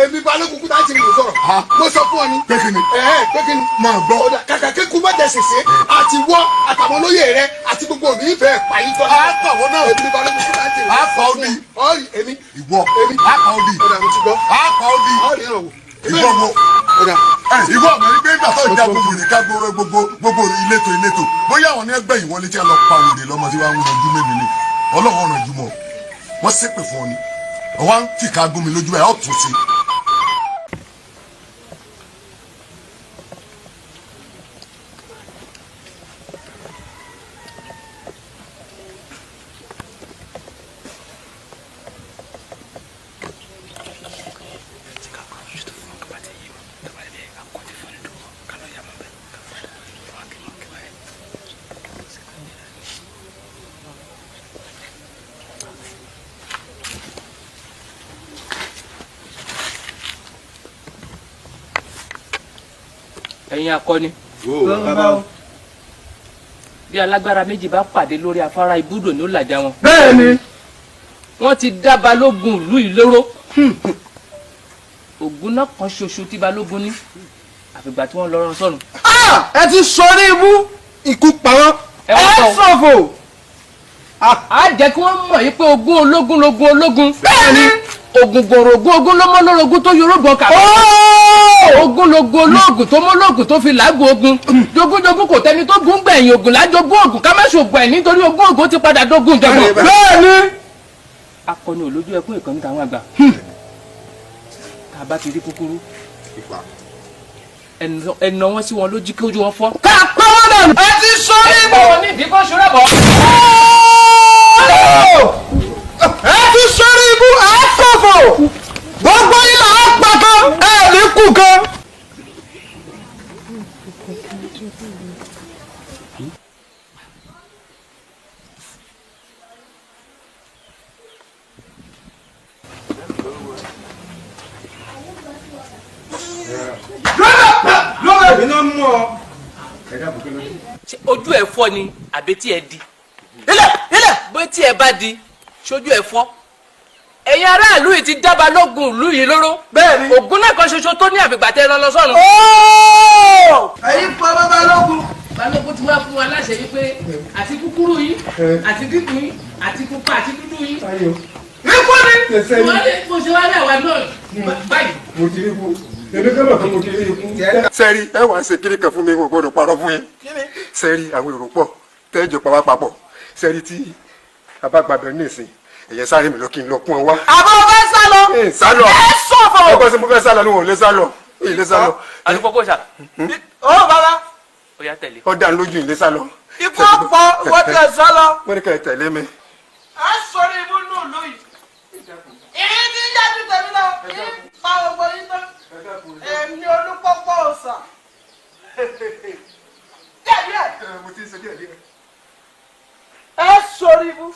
Èmi balógun kúta ti mú sọ̀rọ̀. Mo sọ fún ọ ni. Pé kí ni? Ẹ̀ẹ́ pé kí ni? Máa gbọ́. Ó dà, kàkà kíkú má jẹ sèse àti wọ́ àtàwọn olóyè rẹ àti gbogbo òbí ìfẹ́ pàyí tọ́. Á pa wọ́n náà. Èmi balógun kúta ti mú Á pa ó di. Ọ̀rì èmi. Ìwọ. Èmi. Á pa ó di. Ó dà, mo ti gbọ́. Á pa ó di. Ọ̀rì ìrànwọ́. Ìwọ mo. Ó dà. Ìwọ ọmọ yìí pé nígbà tó ìjà gbogbo rè ká gbogbo gbogbo gbogbo ìletò ìletò bóyá àwọn ní ẹgbẹ́ ìwọlé tí a lọ pa wèrè lọ́mọ tí wàá ń ranjú mẹ́mi ni ọlọ́wọ́ ranjú mọ́ wọ́n ṣépè fún ọ ni ọwọ́ ń fìkà gún mi lójú ẹ̀ ọ́ tún sí. Ẹ̀yin akọni. Bí alágbára méjì bá pàdé lórí afárá ibùdó ní ó làjà wọn. Bẹ́ẹ̀ni. Wọ́n ti dá balógun ìlú yìí lóró. Ògùn náà kan ṣoṣo tí balógun ní àfìgbà tí wọ́n lọ rán sọ́run. Ẹ ti sọ ní ibú ikú pa wọ́n. Ẹ ṣòfò. Á jẹ́ kí wọ́n mọ̀ yìí pé ogún ológun lógún ológun. Bẹ́ẹ̀ni. Ògùn gbòòrò ogún ogún ló mọ́ lórogún tó yorùbọ̀ kà. Ogún logun olóògùn tó mọ́ lóògùn tó fi làágùn ogun. Jogúnjogún kò tẹni tó gún gbẹ̀yìn ògùn lájogún ògùn ká má ṣògùn ẹ̀ nítorí ogún ògùn ti padà dógún jọgbọ̀n. Bẹ́ẹ̀ni. Akọni olójú ẹkún ìkànnì tàwọn àgbà. Tá a bá ti rí kúkúrú. Ẹnà wọn sí wọn lójú kí ojú wọn fọ́. Ká pa wọ́n dànù. Ẹ ti sọ ní ibú. Ẹ pọ̀ wọn ní ìdíkọ́ ṣúrẹ́ bọ̀. Ẹ ti sọ ní ibú ẹ ṣòfò. Gbogbo yín là á pa kan ẹ ní kú kan. Ṣé ojú ẹ fọ́ ni àbí tí ẹ di. Ilẹ̀ ilẹ̀ Tí ẹ bá di sójú ẹ fọ́. Ẹ̀yin aráàlú yìí ti dá Balógun ìlú yìí lóró. Bẹ́ẹ̀ni. Ògún náà kan ṣoṣo tó ní àfìgbà tẹ́ ẹ lọ sọ́run. Ẹ̀yin pa Balógun. Balógun ti wá fún wa láṣẹ yìí pé àti kúkúrú yìí àti gígùn yìí àti pupa àti dúdú yìí. Ikú ni. Wọ́n lè mo ṣe wá ní àwa náà báyìí. Mo ti rí ikú, èmi kẹ́ bọ̀ pé mo ti rí ikú. Sẹ́rí, ẹ wàá ṣe kíní kan fún mi, kò gbọ́dọ̀ parọ́ fún yín. Sẹ́rí, àwọn èrò pọ̀ tẹ́jọ pa wá papọ̀. Sẹ́rí, tí a bá gbàgbẹ́ nísìn, ẹ̀yẹ sáré mi lọ kí n lọ kún ọ wá. Àbọ̀ fẹ́ sá lọ. Sá lọ. Ẹ sọ̀fọ̀. Ọkọ sí mo fẹ́ sá lọ ni wọn ò lè sá lọ. Ìlé sá lọ. Alùpùpù ṣá. Ó bàbá. Ó yá, tẹ̀lé. Ó dá lójú, ìlé sá lọ. Ikú ọ̀pọ̀ wọ́n ti ẹ̀ sá lọ. Wọ́n ní ká ẹ tẹ̀lé mi. Ẹ sọ̀rọ̀ ibú nù lóyìí. Ìrìn ní yájú tèmi lọ. Pa gbogbo yín tán. Èmi Olúpọ̀pọ̀ ọ̀sà. Díẹ̀ díẹ̀. Mo ti ń ṣe díẹ̀ díẹ̀. Ẹ sọ̀rọ̀ ibú.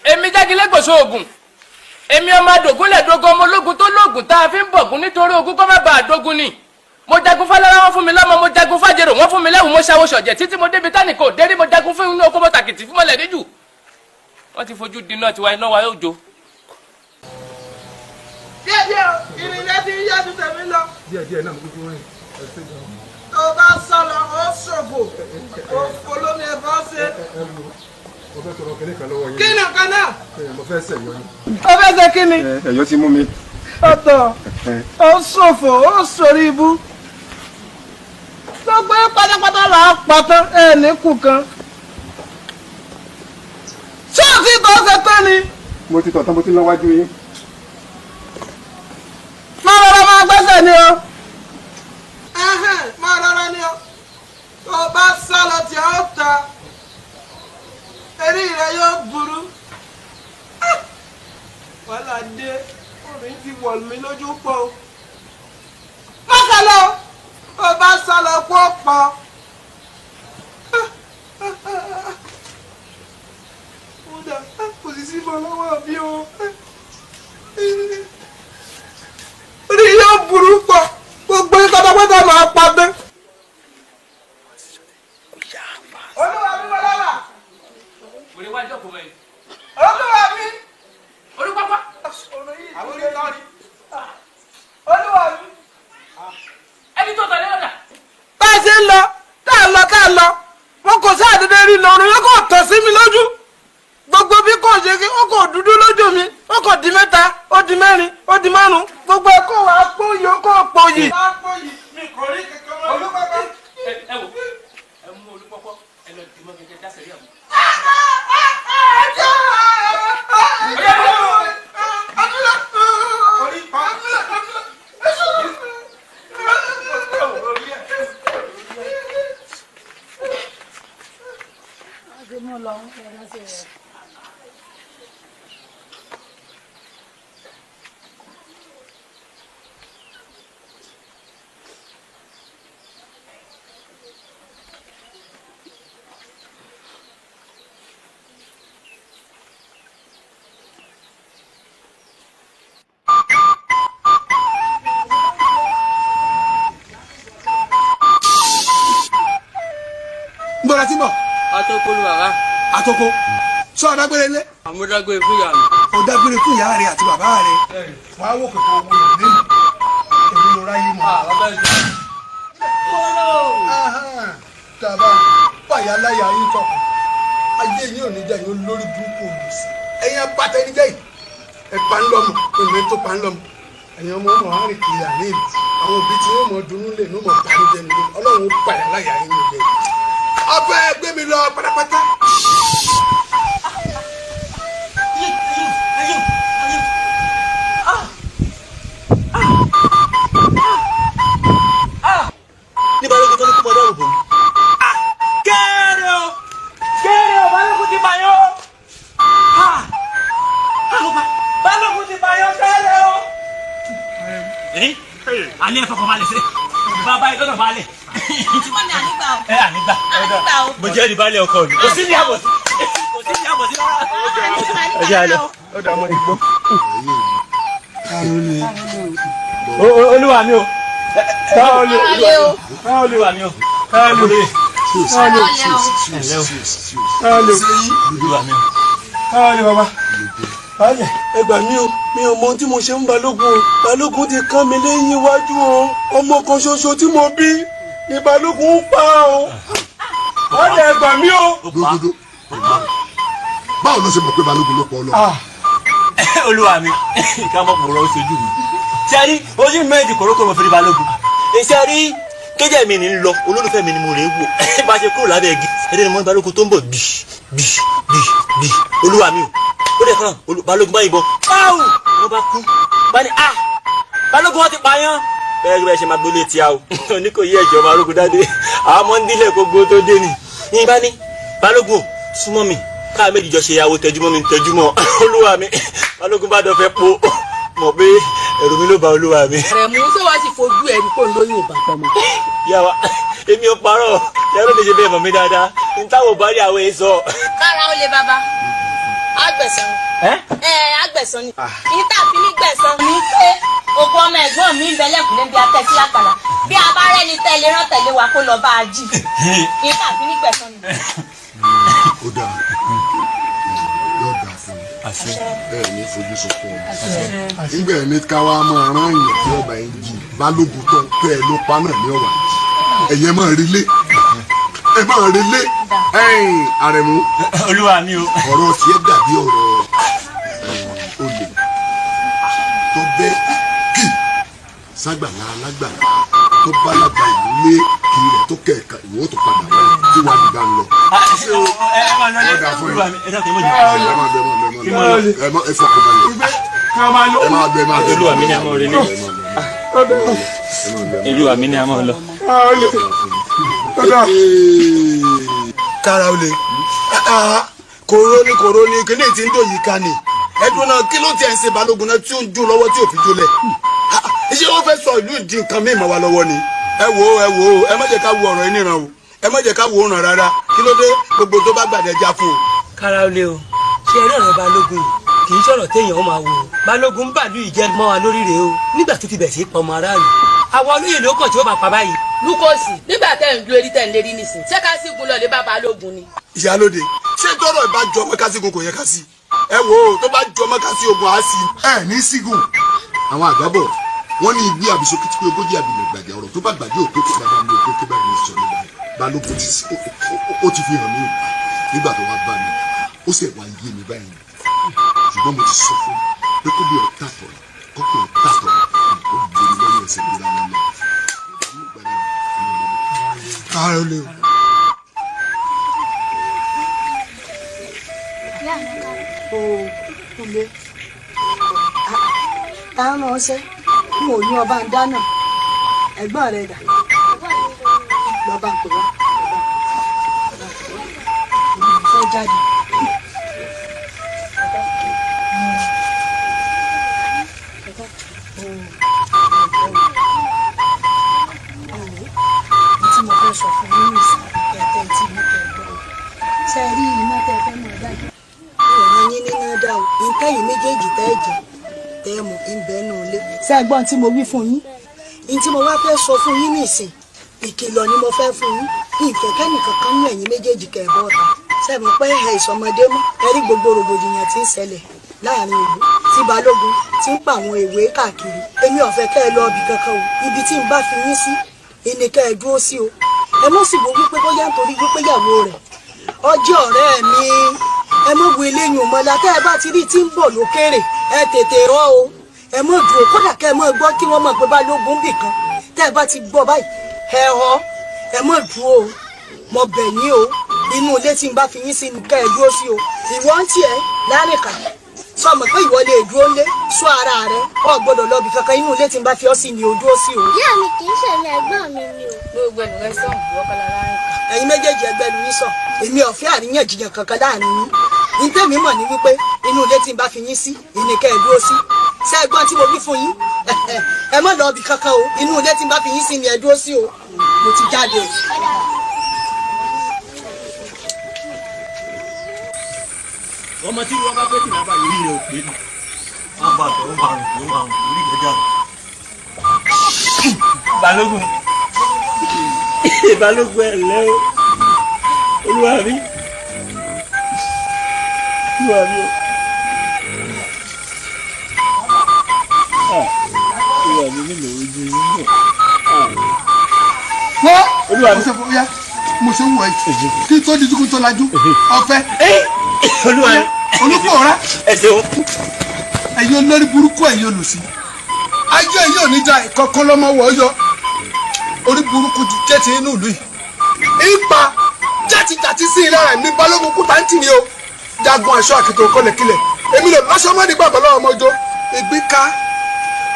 Èmi Jágilégbòso Ògùn, èmi ọmọ adògúnlẹ̀ dogun, ọmọ ológun tó lóògùn tá a fi ń bọ̀gún nítorí ogun kó má bàa dógun ni. Mo jagun fálára, wọn fún mi lọ́mọ. Mo jagun fájèrò, wọn fún mi lẹ́wù. Mo ṣàwọ̀ ṣọ̀jẹ̀ títí mo débi tánìkò dérí. Mo jagun fún inú oko, mo tàkìtì fún mọ́lẹ̀ níjù. Wọ́n ti fojú di iná tiwa, iná wa yóò jó. Díẹ̀ díẹ̀ o, ìrìn rẹ ti ń yájú tèmi lọ. Díẹ̀ díẹ̀ náà mo kúkú rìn, ẹ ṣe gan. Tó o bá sá lọ, ó ṣòfò. Òfò lómi ẹ̀fọ́ ṣe. Ẹ wo, mo fẹ́ tọrọ kínní kan lọ́wọ́ yín. Kí ni nǹkan náà? Mo fẹ́ ṣẹ̀yọ́ ni. Ó fẹ́ ṣe kí ni? Ẹ̀yọ́ ti mú mi. Ọ̀tọ̀, ó ṣòfò, ó ṣòrí ibú. Gbogbo yín pátápátá là á pátán, ẹ̀ ní kù kan. Ṣé o ti tọ́ ṣe tán ni? Mo ti tọ̀ tán, mo ti lọ wájú yín. Máa rọra máa gbẹ́sẹ̀ ni o. Máa rọra ni o. Tó o bá sá lọ tí a ó ta, eré rẹ yóò burú. Wàhálà dé, orin ti wọ̀ mí lójú pọ̀ o. Má sá lọ, tó o bá sá lọ kó pọ̀. Kódà kò sì sí mọ́ lọ́wọ́ mi o. Orí yóò burú pọ̀, gbogbo yín pátápátá máa pa dé. Olúwa mi, wọlé wà. Wèrè wá jókòó mẹ́rin. Olúwa mi. Olúpápá. Àwọn orí lọ́ọ̀rì. Olúwa mi. Ẹni tó tọ̀lé ọ̀dà. Bá a ṣe ń lọ, tá a lọ, tá a lọ, wọn kò sáà dédé rí lọ́rùn yóò kò tọ̀ sí mi lójú. Gbogbo bí kò ṣe kí ó kò dúdú lójú mi, ó kò di mẹ́ta, ó di mẹ́rin, ó di márùn-ún, gbogbo ẹ kò wá pòyì, ó kò pòyì. Olúpápá. Ẹ wò, ẹ mú Olúpọ́pọ́, ẹ lọ dì mọ́ kẹ̀kẹ́ dá sẹ́rí àwọn. Nbọ̀dọ̀ tí ń bọ̀. Atoko ni bàbá. Atoko sọ ọ̀dàgbére lé. Àmúdágbére fún ìyá mi. Ọ̀dàgbére fún ìyá rẹ àti bàbá rẹ. Wàá wò kòkó owó ìlú mi, èmi ló ráyé mọ́. Tàbá fàyà láyà yín tọkàn, ayé yín ò ní jẹ́ yín olórí burúkú olùsí. Ẹ̀yin abatẹnijẹ́ yìí, ẹ̀ pa ń lọ́mọ, èmi tó pa ń lọ́mọ. Ẹ̀yin ọmọ ọmọ àárín kiri àní ìlú, àwọn òbí tí wọ́n mọ̀ dunnú lè ní mọ̀ bànújẹ́ nílé. Ọlọ́run ó pàyà láyà yín nílé. Ọbẹ̀ gbé mi lọ pátápátá. Ní Balógun tó ní kó mọ dárò bò mí. Kéré o, kéré o, Balógun ti bàyọ̀ o. Balógun ti bàyọ̀, kéré o. Alẹ́ ẹ fọkàn balẹ̀ sí bàbá yìí lọ́nà balẹ̀. Wọ́n ní ànígbà o. Ẹ ànígbà. Ànígbà o. Mo jẹ́rìí balẹ̀ ọkọ mi. Kò sí ní àbọ̀ sí. Kò sí ní àbọ̀ sí rárá. Ànígbà Ẹ jẹ́ àlọ́. Ó dà mọ́ ìgbọ́. Olúwa mi o. Olúwa mi o. Olúwa mi o. Káwálé bàbá. Báyẹ̀ ẹ gbà mí o, mi ò mọ ohun tí mo ṣe ń Balógun o. Balógun ti kán mi lẹ́yìn iwájú o. Ọmọ kan ṣoṣo tí mo bí ni Balógun ń pa o. Báyẹ̀ ẹ gbà mí o. Dúdú, báwo ló ṣe mọ̀ pé Balógun ló pọ̀ lọ. Olúwa mi, ká mọ̀ pòrọ̀ ó ṣojú mi. Ṣé rí ojú mi méjì kòrókòrò mo fi rí Balógun? Ṣé rí kéjẹ́ mi ní lọ, olólùfẹ́ mi ni mo rè é wò. Bá a ṣe kúrò lábẹ́ igi, ẹ̀dẹ́ ni mo ní Balógun tó ń bọ̀ bì bì bì bì. Olúwa mi o, ó dẹ̀ kàn Balógun bá yìnbọn. Báwo wọ́n bá kú? Bá ní a Balógun wọn ti pààyàn. Bẹ́ẹ̀ bẹ́ẹ̀ ṣe máa gbólé tí a o. Ní kò yí ẹ̀jọ̀ Balógun dáadé. Àwọn ọmọ ń dílé gbogbo tó dé ni. Yín bá ní Balógun súnmọ́ mi káà méjì jọ ṣe ìyàwó tẹjúmọ́ mi tẹjúmọ́. Olúwa mi, Balógun bá dọ̀fẹ́ po mọ̀ pé ẹ̀rù mi ló ba olúwa mi. Rẹ̀mú tó wá sì fojú ẹ̀rí kó lóyún ìbàpọ̀ mọ́. Yàwá èmi ò parọ́ yàrá lè ṣe bẹ́ẹ̀ mọ̀ mí dáadáa n táwọn bá rí àwọn èso. Kára ó lé bàbá, àgbẹ̀sán. Ẹ àgbẹ̀sán ni. Ìta fi ní gbẹ̀sán ni pé òkú ọmọ ẹ̀gbọ́n mi ń bẹ lẹ́kùnlé bí a tẹ̀ sí àpàlà. Bí a bá rẹ́ni tẹ̀lé rán tẹ̀lé wa kó lọ bá a jì. Ìta fi ní gbẹ̀sán ni. Ó dáa, yóò dáa fún mi, ẹ ní fojú sunkún ọmọ nígbà ẹni ká wá máa rán èèyàn tí ọba yẹn jì Balógun tó ń pẹ́ ẹ ló pa náà ní ọ̀wà jì ẹ̀yẹ máa relé, ẹ máa relé. Ẹ̀yìn Àrẹ̀mú, olúwa mi o, ọ̀rọ̀ tiẹ̀ dàbí ọ̀rọ̀ olè tó bẹ́ kì ságbàlá alágbàlá tó bá lágbà ìlú lé kiri rẹ̀ tó kẹ̀kẹ́ ìwọ tó padà wáyé tí wàá dìgbà ń lọ. Ọ̀dà fún yín. Ẹ máa lọ, ẹ máa lọ, ẹ máa lọ, ẹ fọkàn balẹ̀. Ẹ máa lọ, ẹ máa lọ. Olúwa mi ni a máa relé. Olúwa mi ni a máa lọ. Kára ó le kòró ni kòró ni kíní tí ń dò yìí ká ni ẹdùn náà kí ló tiẹ̀ ń ṣe Balógun náà tí ó ń jó lọ́wọ́ tí ò fi jólẹ̀ ṣé wọ́n fẹ́ sọ ìlú ìdí nǹkan míì mọ́ wa lọ́wọ́ ni. Ẹ wo, ẹ wo, ẹ má jẹ́ ká wo ọ̀rọ̀ yìí níran o, ẹ má jẹ́ ká wo òràn rárá. Kí ló dé gbogbo tó bá gbàdẹ̀já fún o. Kára ó lé o, ṣé eré ọ̀rọ̀ Balógun yìí kì í ṣọ̀rọ̀ téèyàn ó máa wò ó. Balógun ń bàlú ìjẹ́ mọ́ wa lórí rèé o nígbà tó ti bẹ̀ sí pọmọ aráàlú. Àwa olóyè ló kàn tí ó máa pa báyìí. Lukosi, nígbà tẹ́ ń lu erí tẹ́ ń lérí nísìn, ṣé ká sígun lọ lé bá Balógun ni. Ìyálóde, ṣé tọrọ ìbá jọ ọmọ kásígun kò yẹ ká sí? Ẹ wo, tó bá jọ ọmọ kásí ogun á sí. Ẹ ní sígun, àwọn àgbàbọ̀ wọ́n ní igbí àbísókè tí pé ogójì àbílẹ̀ gbàjà ọ̀rọ̀ tó bá gbàjẹ́ òkè tó bàbá mi òkè tó bá mi sọ nígbà yẹn. Balógun ó ti fi hàn mí nígbà tó wá bá mi, ó sì wá yé mi báyìí, ṣùgbọ́n mo ti sọ fún pé kó bí ọ̀tá tọ̀ kọ́kọ́ ọ̀tá tọ̀ ó gbèrú lẹ́yìn ẹsẹ̀ gbéra wọn lọ. Kára ó lé o. O kúlé táwọn ọsẹ n ò ní ọba ń dáná ẹ̀gbọ́n rẹ̀ dà lọba ń pè wá fẹ́ jáde. Tí mo fẹ́ sọ fún yín nìsín kẹtẹ tí mo kẹ gbọ́ ṣe rí iná tẹ fẹ́ mọ̀ dájú. Ọ̀rọ̀ yín níná dá o, ìtẹ́yìn méjèèjì tẹ́ ẹ jẹ tẹ́ ẹ mọ̀ ń bẹ́ẹ̀ nù lé. Ṣé ẹ gbọ́n tí mo wí fún yín? Ní tí mo wá fẹ́ sọ fún yín nìsín, ìkìlọ̀ ni mo fẹ́ fún yín. Ìfẹ́ kẹ́nìkankan nú ẹ̀yin méjèèjì kẹ́ ẹ bọ́ ọ̀tá. Ṣé ẹ mọ̀ pé ẹ ìsọmọdé mọ́? Ẹ rí gbogbo rògbòdìyàn tí ń ṣẹlẹ̀ láàrin ìlú tí Balógun ti ń pa àwọn èwe káàkiri. Èmi ò fẹ́ kẹ́ ẹ lọ ibì kankan o. Ibi tí n bá fi yín sí, ìní kẹ́ ẹ dúró sí o. Ẹ mọ̀ sì wo wípé bóyá nítorí wípé ìyàwó rẹ̀ ọjọ́ ọ̀rẹ́ mi, ẹ mọ̀ wo eléyìí ò mọ́lá. Tẹ́ ẹ bá ti rí tí ń bọ̀ lókèrè, ẹ tètè rọ́ o. Ẹ mọ̀ dúró kódà kẹ́ ẹ mọ̀ gbọ́ kí wọ́n mọ̀ pé Balógun bì kan. Tẹ́ ẹ bá ti gbọ́ báyìí, ẹ họ, ẹ mọ̀ dúró o. Mo bẹ̀ yín o, inú ilé tí n bá fi yín sí ni kẹ́ ẹ dúró sí o. Ìwọ ń tiẹ̀ lánìkà sọ mọ̀ pé ìwọ lè dúró lé sọ ara rẹ, ọ gbọ́dọ̀ lọ bì kankan. Inú ilé tí n bá fi ọ́ sí ni o dúró sí o. Ìyá mi kì í ṣèmi, ẹ̀gbọ́n mi ni o. Gbogbo ẹnu rẹ sọ̀hún wọ́kọ́lá láàrin. Ẹ̀yin méjèèjì ẹgbẹ́ lu yín sọ, èmi ò fẹ́ àríyànjiyàn kankan láàrin yín. Ní tèmi mọ̀ ní wípé inú ilé tí n bá fi yín sí ìní kẹ́ ẹ dúró sí. Ṣé ẹ gbọ́n tí mo wí fún yín? Ẹ má lọ ibì kankan o, inú ilé tí n bá fi yín sí ni ẹ dúró sí o. Mo ti jáde o. Ọmọ tí wọn bá fẹ́ tì lábàá yìí rẹ̀ ò pé ní. Wọ́n bá tọ̀, wọ́n bá rùn, wọ́n bá rùn, orí rẹ̀ dàrú. Balógun, Balógun ẹ̀ lẹ́ o. Olúwa mi, olúwa mi o. Olúwa mi, nílò ojú yín náà. Wọ́n mo ṣe fún ya, mo ṣe ń wọ̀ yìí kí tó di dúkú tó lajú ọ̀fẹ́. Olúwa mi. Olùkọ́ rẹ. Ẹ ṣeun. Ẹ̀yin olórí burúkú, ẹ̀yin olùsí. Ayé yìí ò ní ja ìkọ̀kọ̀ lọ́mọ wọ̀ yọ. Orí burúkú ti jẹ́ ti inú ìlú yìí. Ipa játijàti sí ìlara mi balógun kúta ń tì ní o. Jagun aṣọ àkìtò kọlẹ̀kílẹ̀. Èmi lò lọ́sọ́mọ́ nígbà bọ́ lọ́wọ́ ọmọjọ́. Ìgbín ká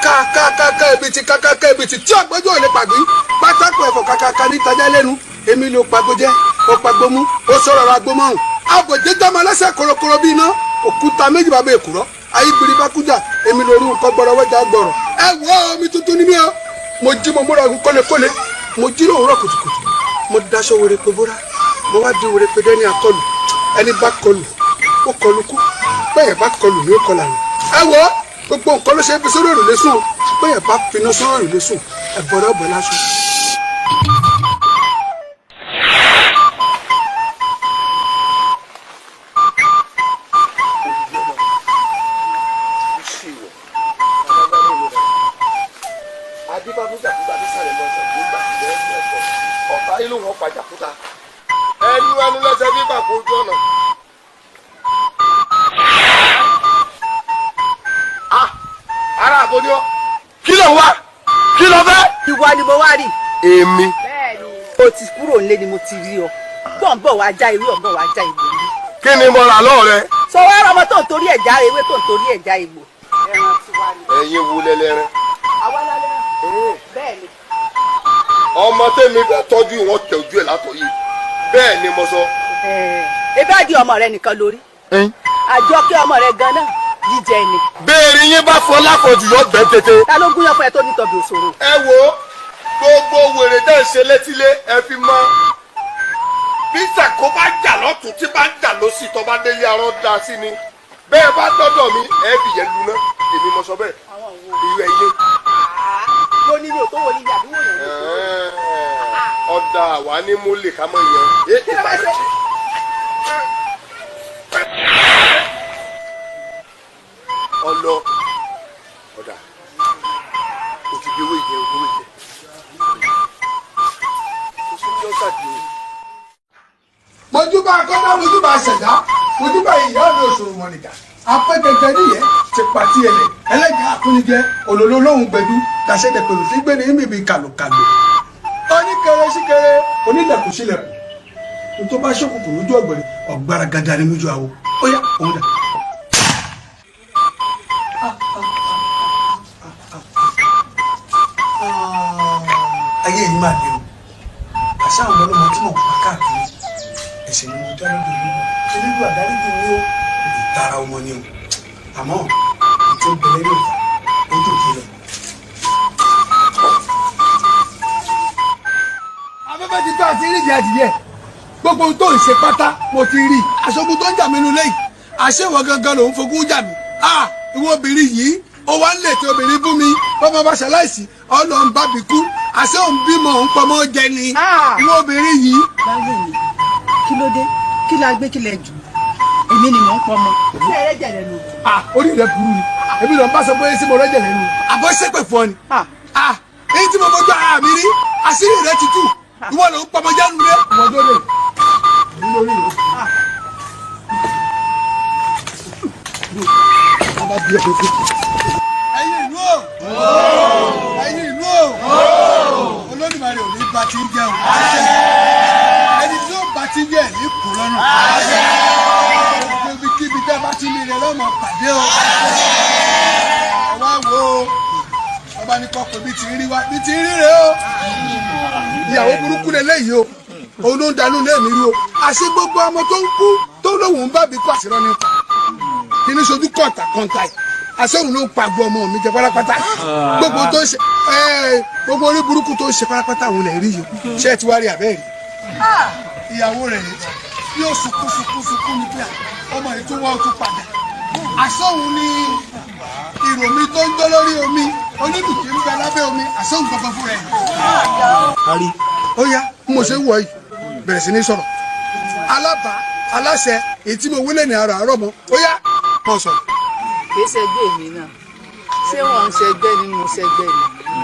ká ká ká ká ibi tí ká ká ká ibi tí tí ọ̀gbẹ́jọ́ ò lè pàgbé. Pátákó ẹ̀fọ́ kàkàkà ní tajà lẹ́nu. Èmi ló pagbo jẹ́, ó pagbo mú, ó sọ̀rọ̀ ra gbó mọ́rùn. Àbòjé dámọ̀ lẹ́sẹ̀ korokoro bí iná. Òkúta méjì bàbá èkùrọ́. Ayígbiri bá kújà, èmi lórí nǹkan gbọ́rọ̀ wọ́jà gbọ́rọ̀. Ẹ wọ omi tuntun ní mi o. Mo jí, mo múra ogun kólekóle. Mo jí lóòrọ̀ kùtùkùtù. Mo daṣọ wèrè pé bóra. Mo wá di wèrè pé dẹ́ni akọlù. Ẹni bá kọlù, ó kọlù kú. Bẹ́ẹ̀ bá kọlù ní ó kọlà nù. Ẹ wọ gbogbo nǹkan ló ṣe é fi sórí òrùlé sùn. Bẹ́ẹ̀ bá finá sórí òrùlé sùn, ẹ bọ̀rọ̀ ọ̀bọ̀ láṣọ. Ẹnu ẹnu lẹsẹ bí bàbá ojú ọ̀nà. Ara àbò ni ọ. Kí ló ń wá? Kí ló fẹ́? Ìwọ ni mo wá rí. Èmi. Bẹ́ẹ̀ni. O ti kúrò nílé ni mo ti rí ọ. Gbọ̀ngbọ̀n wàá já ewé, ọ̀gbọ̀n wàá já ìgbò rí. Kí ni mo rà lọ́ọ̀ rẹ? Sọ wá ọmọ tó ń torí ẹ̀ já ewé, tó ń torí ẹ̀ já ìgbò. Ẹran tiwa ni. Ẹ̀yin wo lẹlẹ́rìn? Àwa lálẹ́. Bẹ́ẹ̀ni. Ọmọ tèmi fẹ́ tọ́jú ìwọ̀n tẹ̀jú ẹ̀ látọ̀ yìí. Bẹ́ẹ̀ ni mo sọ. Ebe á di ọmọ rẹ nìkan lórí. Àjọkẹ́ ọmọ rẹ gan-an jíjẹ ni. Béèrè yín bá fọ láfọ̀jù yọ bẹ́ẹ̀ tètè. Ta ló gúnyán fún ẹ tó ní tọbi òṣòro? Ẹ wo gbogbo wèrè tẹ́ ẹ ṣe létílé ẹ fi mọ́. Bí Sàkó bá jà lọ́tún tí bá ń jà lọ́sì tó bá délé arọ́ da sí ni. Bẹ́ẹ̀ bá dọ́dọ̀ mi ẹ fi yẹn luná èmi mo sọ bẹ́ẹ̀. Irú ẹ yé. Mo ní ní òtó wo ní àbí wò yẹn. Ọ̀dà àwa ní mo lè ká mọ̀ yẹn. Kí ló fẹ́ ṣe? Ọlọ ọ̀dà o ti gbé owó ìjẹ owó ìjẹ kò sí ní ọ̀sà di o. Mojúbà kọ́dá, mojúbà ṣẹ̀dá, mojúbà ìyá mi òṣòro mọ̀nìkà. Apẹ́gẹ́gẹ́ nìyẹn ti pàtí ẹlẹ̀ ẹlẹ́gàá àkúnijẹ òlòló lóhùn gbẹdú dàṣẹ́dẹ̀ pẹ̀lú tí gbé ní mímì kàlùkàlù. Oníkẹrẹ síkẹrẹ, onílẹ̀kùn sílẹ̀kùn. N tó bá ṣókùnkùn lójú ọ̀gbẹ̀rẹ̀ ọ̀gbaragada ni lójú àwo. Ó yá, òun dà. Ayé yìí máa le o. Àṣà àwọn ọlọ́mọ tí mò ń pa káàkiri. Ẹ̀ṣẹ̀ ni mo dá lọ́dọ̀ olúwa. Elédùn àdáríjì ni ó. Ìtara ọmọ ni o. Àmọ́ ètò ìbẹ̀rẹ̀ yóò fà ó dòkè lọ. Afẹ́fẹ́ ti tó àti ìrìnjẹ adìyẹ. Gbogbo ohun tó ń ṣe pátá mo ti rí. Aṣogun tó ń jà mí nulẹ̀ yìí. Àṣewọ̀ gangan lòún fogún jà mí. Ìwọ obìnrin yìí, ó wá ń lè tí obìnrin bú mi. Bọ́mọ bá ṣaláìsí, ọlọ́run bá bí kú. Àṣé òun bímọ òun pọmọ jẹ ni. Ìwọ obìnrin yìí. Báwo ni? Kí ló dé? Kí la gbé kí lẹ jù? Èmi ni mò ń pọmọ. Ṣé ẹ rẹ́jẹ̀ lẹ́nu? Orí rẹ burú ni. Èmi ló ń bá sọ pé sí mo rẹ́jẹ̀ lẹ́nu. Àbọ̀ ṣépè fún ọ ni. Èyí tí mo fojú ara mi rí, àṣírí rẹ ti tú. Ìwọ ló ń pọmọ jẹ́nu rẹ. Ìwọ tó dé. Èmi lórí rẹ. Ẹ̀yin ìlú o. Ẹ̀yin ìlú o. Olódùmarè ò ní bá ti jẹ́ o. Ẹni tí ó bá ti jẹ́ ní kú lọ́nà. Ibikíbi tẹ́ bá ti ní rẹ̀ lọ́mọ pàdé o. Ẹ wá wo o. Ọba ní kọ́ pé bí ti rí wá bí ti rí rè o. Ìyàwó burúkú lélẹ́yìí o. Òun ló ń danú lé mi rú o. Àṣé gbogbo ọmọ tó ń kú tó lóun ń bá bí kú àṣírọ́ nípa. Kí ní sojú kọ̀ǹtà kọ̀ǹtà yìí. Àṣé òun ló ń pa gbogbo ọmọ mi jẹ pátápátá. Gbogbo tó ń ṣe gbogbo orí burúkú tó ń ṣe pátápátá òun lè rí yìí. Ṣé ẹ ti wá rí àbẹ́ rí? Ìyàwó rẹ̀ rè yóò sunkún sunkún sunkún ní pé ọmọ yìí tún wá ó tún padà. Àṣé òun ni ìròmí tó ń jó lórí omi onílù tí ń bẹ lábẹ́ omi àṣé òun gangan fúnra ẹ̀. Ó yá, mo ṣe ń wọ̀ yìí bẹ̀rẹ̀ sí ní sọ̀rọ̀. Alábàá aláṣẹ èyí tí mo wílẹ̀ ní àárọ̀ àárọ̀ mọ́ ó yá mọ̀ sọ̀rọ̀. Kì í ṣẹgbẹ́ èmi náà, ṣé wọ́n ń ṣẹgbẹ́ ni mo ṣẹgbẹ́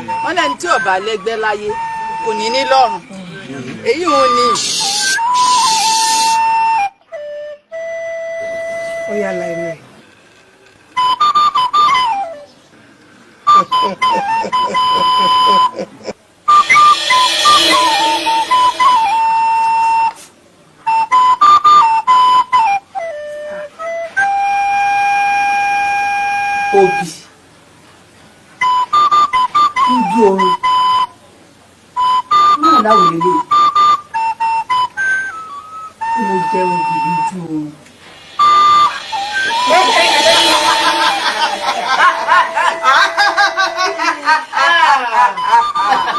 ni wọ́n lẹ́ni tí ó bá lẹ́gbẹ́ láyé kò ní ní lọ́rùn èyí ò ní. Ó yá la ẹnu ẹ. Obì lójú oorun náà láwùjọ lélẹ̀ mo jẹ obì lójú oorun.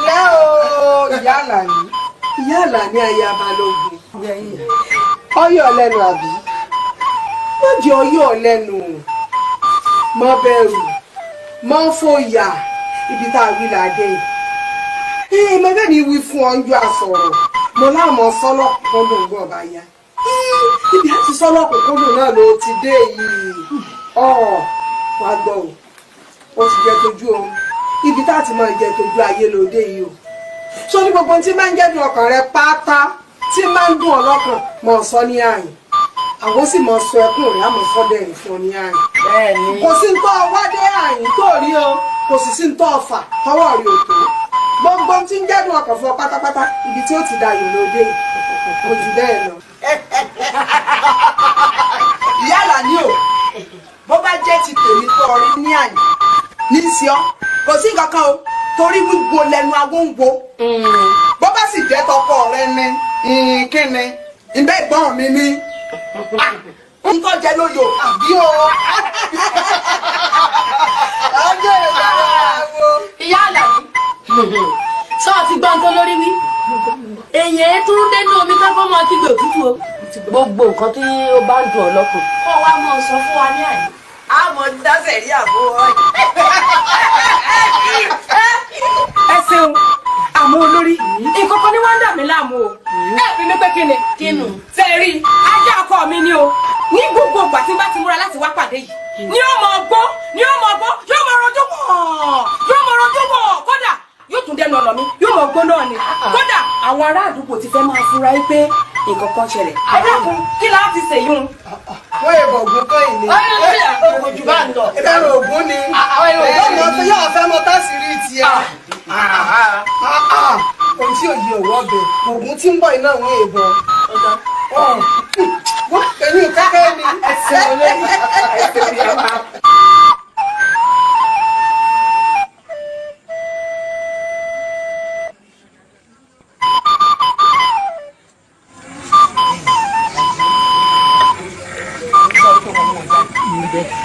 Lẹ́ o, ìyá Àlàní, ìyá Àlàní aya Balógun, ọyọ lẹ́nu àbí wọ́n jẹ́ ọyọ lẹ́nu, mọ́ bẹ̀rù mọ́ fòyà, ibi tá a wí là dé yìí. Mo bẹ́ẹ̀ ni wí fún ọ ń jọ àsọ̀rọ̀ mo láwọn sọ́lọ́kùnkúndùn gbọ́ ọba ya, ibi àti sọ́lọ́kùnkúndùn náà ló ti dé yìí. Ọ̀ wá gbọ́ o, ó ti jẹ́ tójú oorun, ibi tá a ti máa jẹ tójú ayé lóde yìí o. Sọ ní gbogbo tí máa ń jẹ́dùn ọkàn rẹ pátá tí máa ń dùn ọ lọ́kàn mọ̀ sọ ní àyìn, àwọn sì mọ̀ sọ ẹkún rẹ̀ àmọ̀ sọ dẹ̀rìn fún ọ ní àyìn. Kò sí ń tọ́ wádé àyìn tó rí o, kò sì sí ń tọ́ ọ̀fà tọwọ́ rí o tó. Gbogbo tí ń jẹ́dùn ọkàn fún ọ pátápátá ibi tí ó ti dayò lóde yìí kò jù bẹ́ẹ̀ lọ. Ìyá Àlàní o, bó bá jẹ́ ti tèmi tó rí ní àyìn ní í ṣe ọ́, kò sí nǹkan kan o, torí wíwo lẹ́nu awo ń wo. Bó bá sì jẹ́ tọkọ rẹ ni kíni ìbẹ́ ìgbọ́n mi ni nǹkan jẹ lóyò àbí o. Ọjọ́ ìdára wo. Ìyá Àlàní, sọ ti gbọ́ nǹkan lórí wí. Èèyàn tún dénú omi tó kọ́ mọ kígbe òtútù o. Gbogbo nǹkan tí ó bá ń dùn ọ́ lọ́kàn. Kọ́ wa mọ̀ sọ fún wa ní àyè. A mọ̀ dáṣẹ̀ rí àbó ọ. Ẹ ṣeun, àmọ́ olórí nǹkan kan ní wọ́n ń dà mí láàmú o. Ẹ fi mi pé kíni. Kínú. Tẹ̀rí ajá ọkọ mi ni o, ní gbogbo ìgbà tí n bá ti múra láti wá pàdé yìí ni ó mọ gbó, ni ó mọ gbó, yóò mọ rojú wọ̀, yóò mọ rojú wọ̀, kódà yóò tún dẹnu ọ̀nà mi yóò mọ gbó náà ni. Kódà àwọn ará àdúgbò ti fẹ́ máa fura yìí pé nǹkan kan ṣẹlẹ̀. Ẹ dákun, kí la ti ṣèyún. Wọ́n yẹ bọ̀ ògùn kọ́ ìní. Ogun jù bá ń lọ. Ìbẹ̀rù ògùn ni. Ọmọ tó yóò fẹ́ mọ tásìrí tiẹ̀. Ohun tí òye òwò ọbẹ̀ ògùn tí ń bọ̀ iná òun èèbọ̀. Èyí kẹ́kẹ́ ni. Ẹsẹ̀ olórí ẹsẹ̀ ìyá wa.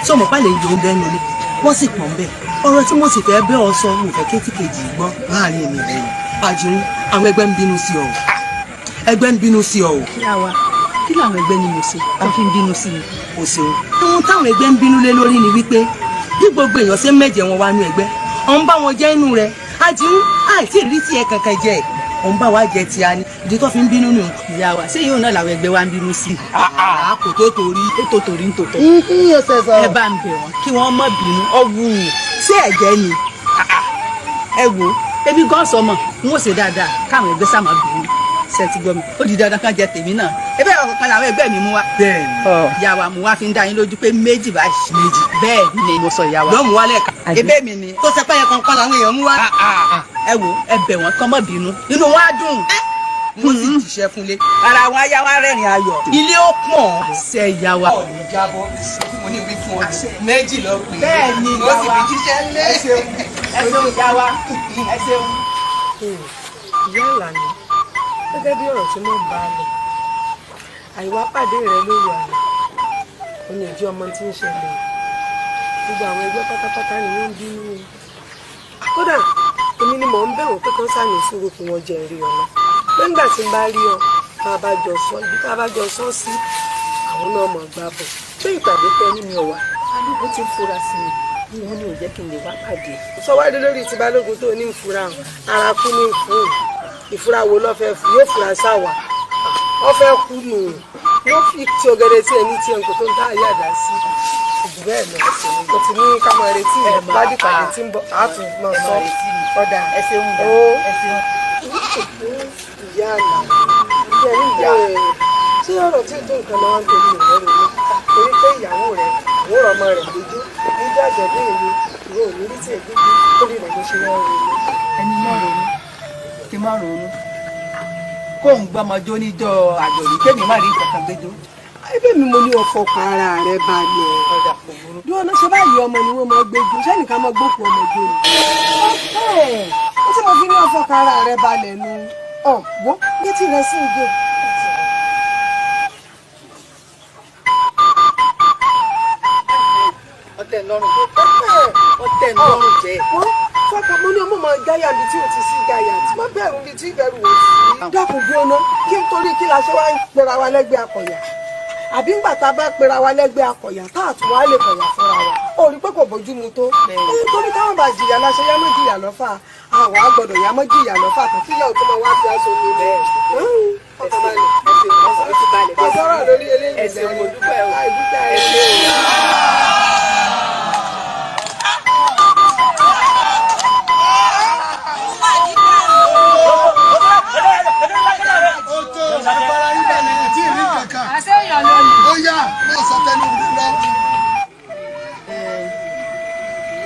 Sọmọ pàlẹ yòó bẹ́ẹ̀ nílé wọ́n sì pọ̀ nbẹ̀, ọ̀rọ̀ tí mo sì fẹ́ bẹ́ ọ sọ mo fẹ́ kétí kejì gbọ́ láàrin èmi rẹ ni. Àjìrín, àwọn ẹgbẹ́ ń bínú sí ọ, ẹgbẹ́ ń bínú sí ọ o. Ìyá wa, kí làwọn ẹgbẹ́ ni mo ṣe tó fi ń bínú sí mi? O ṣeun. Ohun táwọn ẹgbẹ́ ń bínú lé lórí ni wípé bí gbogbo èèyàn ṣe ń mẹ̀jẹ̀ wọn wá nú ẹgbẹ́, ọ̀ ń bá wọn jẹ́ inú rẹ̀. Àjìrín, àìtí ìrírí tiẹ̀ kankan jẹ́ ẹ̀, ọ̀ ń bá wa jẹ ti a ni, ìdí tó fi ń bínú nù. Ìyá wa, ṣé yóò náà làwọn ẹgbẹ́ wa ń bínú sí? Kò tó torí. Ètò torí ń tòótọ́. Ẹ bá ń bẹ̀ wọ́n kí wọ́n má bínú ọ̀wù. Ṣé ẹ̀jẹ̀ ni? Ẹ wo, ebi gan sọmọ, n ó ṣe dáadáa káwọn ẹgbẹ́ sá má bínú. Ṣé ti gbọ́ mi? Ó di dandan kan jẹ tèmi náà. Ebe ọkọ̀ kan làwọn ẹgbẹ́ mi mú wa. Bẹ́ẹ̀ni. Ìyá wa, mo wá fi ń dá yín lójú pé méjì báyìí. Méjì. Bẹ́ẹ̀ ni mo sọ ìyá wa. Lọ́mú wálẹ̀ ká. Ebe mi ni. Tó ṣe pé yẹn kankan làwọn èèyàn mú wá. Ẹ wo, ẹ bẹ̀ wọ́n kán má bínú. Inú wọn á dùn. Mo sì jíṣẹ́ fúnlé. Ara wọn á yá wá rẹ́rìn ayọ̀. Ilé ó pọ̀n. Ṣé ìyá wa. Ọ̀nì jábọ́, mo ní wí fún ọ. Méjì lọ pè é. Bẹ́ẹ̀ni Mo ìyá sì wa. fi jíṣẹ́ lé. Ẹ ṣeun. Ẹ ṣeun ìyá wa. Ẹ ṣeun. Ìyá Àlàní, gẹ́gẹ́ bí ọ̀rọ̀ tí mo bá a lọ, àìwá pàdé rẹ lóru àná ó ní ìdí ọmọ tí ń ṣẹlẹ̀. Gbogbo àwọn ẹgbẹ́ pátápátá ni wọ́n ń bínú o. Kódà èmi ni mò ń bẹ̀ wọ́n pé kán sáà ní sùúrù kí wọ́n jẹ́ rí ọ lọ, pé ńgbà tí n bá rí ọ, tá a bá jọ sọ ibi tá a bá jọ sọ sí, àwọn náà mọ̀ gbà bọ̀. Ṣé ìpàdé tẹ ní mi ò wá? Balógun ti ń fura sí mi, wọn ní ò jẹ́ kí n lè wá pàdé. Sọ wá dé lórí ti Balógun tó ní ìfura hàn, ara kú ní ìfún ìfura wo ló fẹ́ fún, yóò fura sáwà. Wọ́n fẹ́ kú nù. Wọ́n fi ti ọ̀gẹ̀dẹ̀ tí ẹni tí ẹnkò tó ń tá ayé àdá sí. Jù bẹ́ẹ̀ lọ, o ti ní ká máa retí rẹ̀ ládìpàdé tí ń bọ̀, á tún máa sọ ọ̀dà. Ó ìyá àná, ìyá ní ìyá. Ṣé ọ̀rọ̀ tí tó nǹkan lọ́wọ́ ń torí rẹ̀ ronú? Torí pé ìyàwó rẹ̀, òun ọmọ rẹ̀ gbójú, níjọ́ àjọ̀dún èwe, ìwọ ò ní rí tí ẹ̀ gbójú, torí rẹ̀ ló ṣe wọ́n ronú. Ẹni má ronú, kí má ronú. Kóun gbọ́mọjó níjọ́ àjọ̀dún, kémi má rí nǹkan kan gbẹjọ́. Ẹbí mi mo ní o fọkàn ara rẹ balẹ̀. Dúró náà, ṣe báyìí ọmọ ni wọ́n máa gbẹjọ́, sẹ́nìkan máa gbókù ọmọ jó ni. Ó tí mo fi ní o fọkàn ara rẹ balẹ̀ nu. Ọ̀ wọ́ ní tìrẹ sí ìgbé. Ọtẹ ńlọrùn jẹ. Ọtẹ ńlọrùn jẹ. Wọ́n fọkàn mo ní ọmọ máa gáyà bíi tí o ti sí gáyà tí wọ́n bẹ̀rù bíi tí ìbẹ̀rù wò sí. Dákun dúró ná, kí n torí kí la ṣe wá ń pera wa lẹ́gbẹ̀ẹ́ akọ̀yà. Àbí ńgbà tá a bá pera wa lẹ́gbẹ̀ẹ́ akọ̀yà tá a tún wá lè kọ̀yà fúnra wa. Ó rí pé kò bójú mu tó. Nítorí táwọn bá jìyà la ṣe yámọ́ jìyà lọ́fà. Àwọn á gbọ́dọ̀ yámọ́ jìyà lọ́fà kan kí ìyá ò tó máa wá fi aṣọ mi lẹ̀. Ọkàn balẹ̀. Ọ̀sọ́rọ̀ lórí eléyìí. Ẹsẹ̀ mo dúpẹ́ o. Àìdúpẹ́ ẹ̀ ṣe o. Ó yá, máa sọ tẹnu rẹ lọ.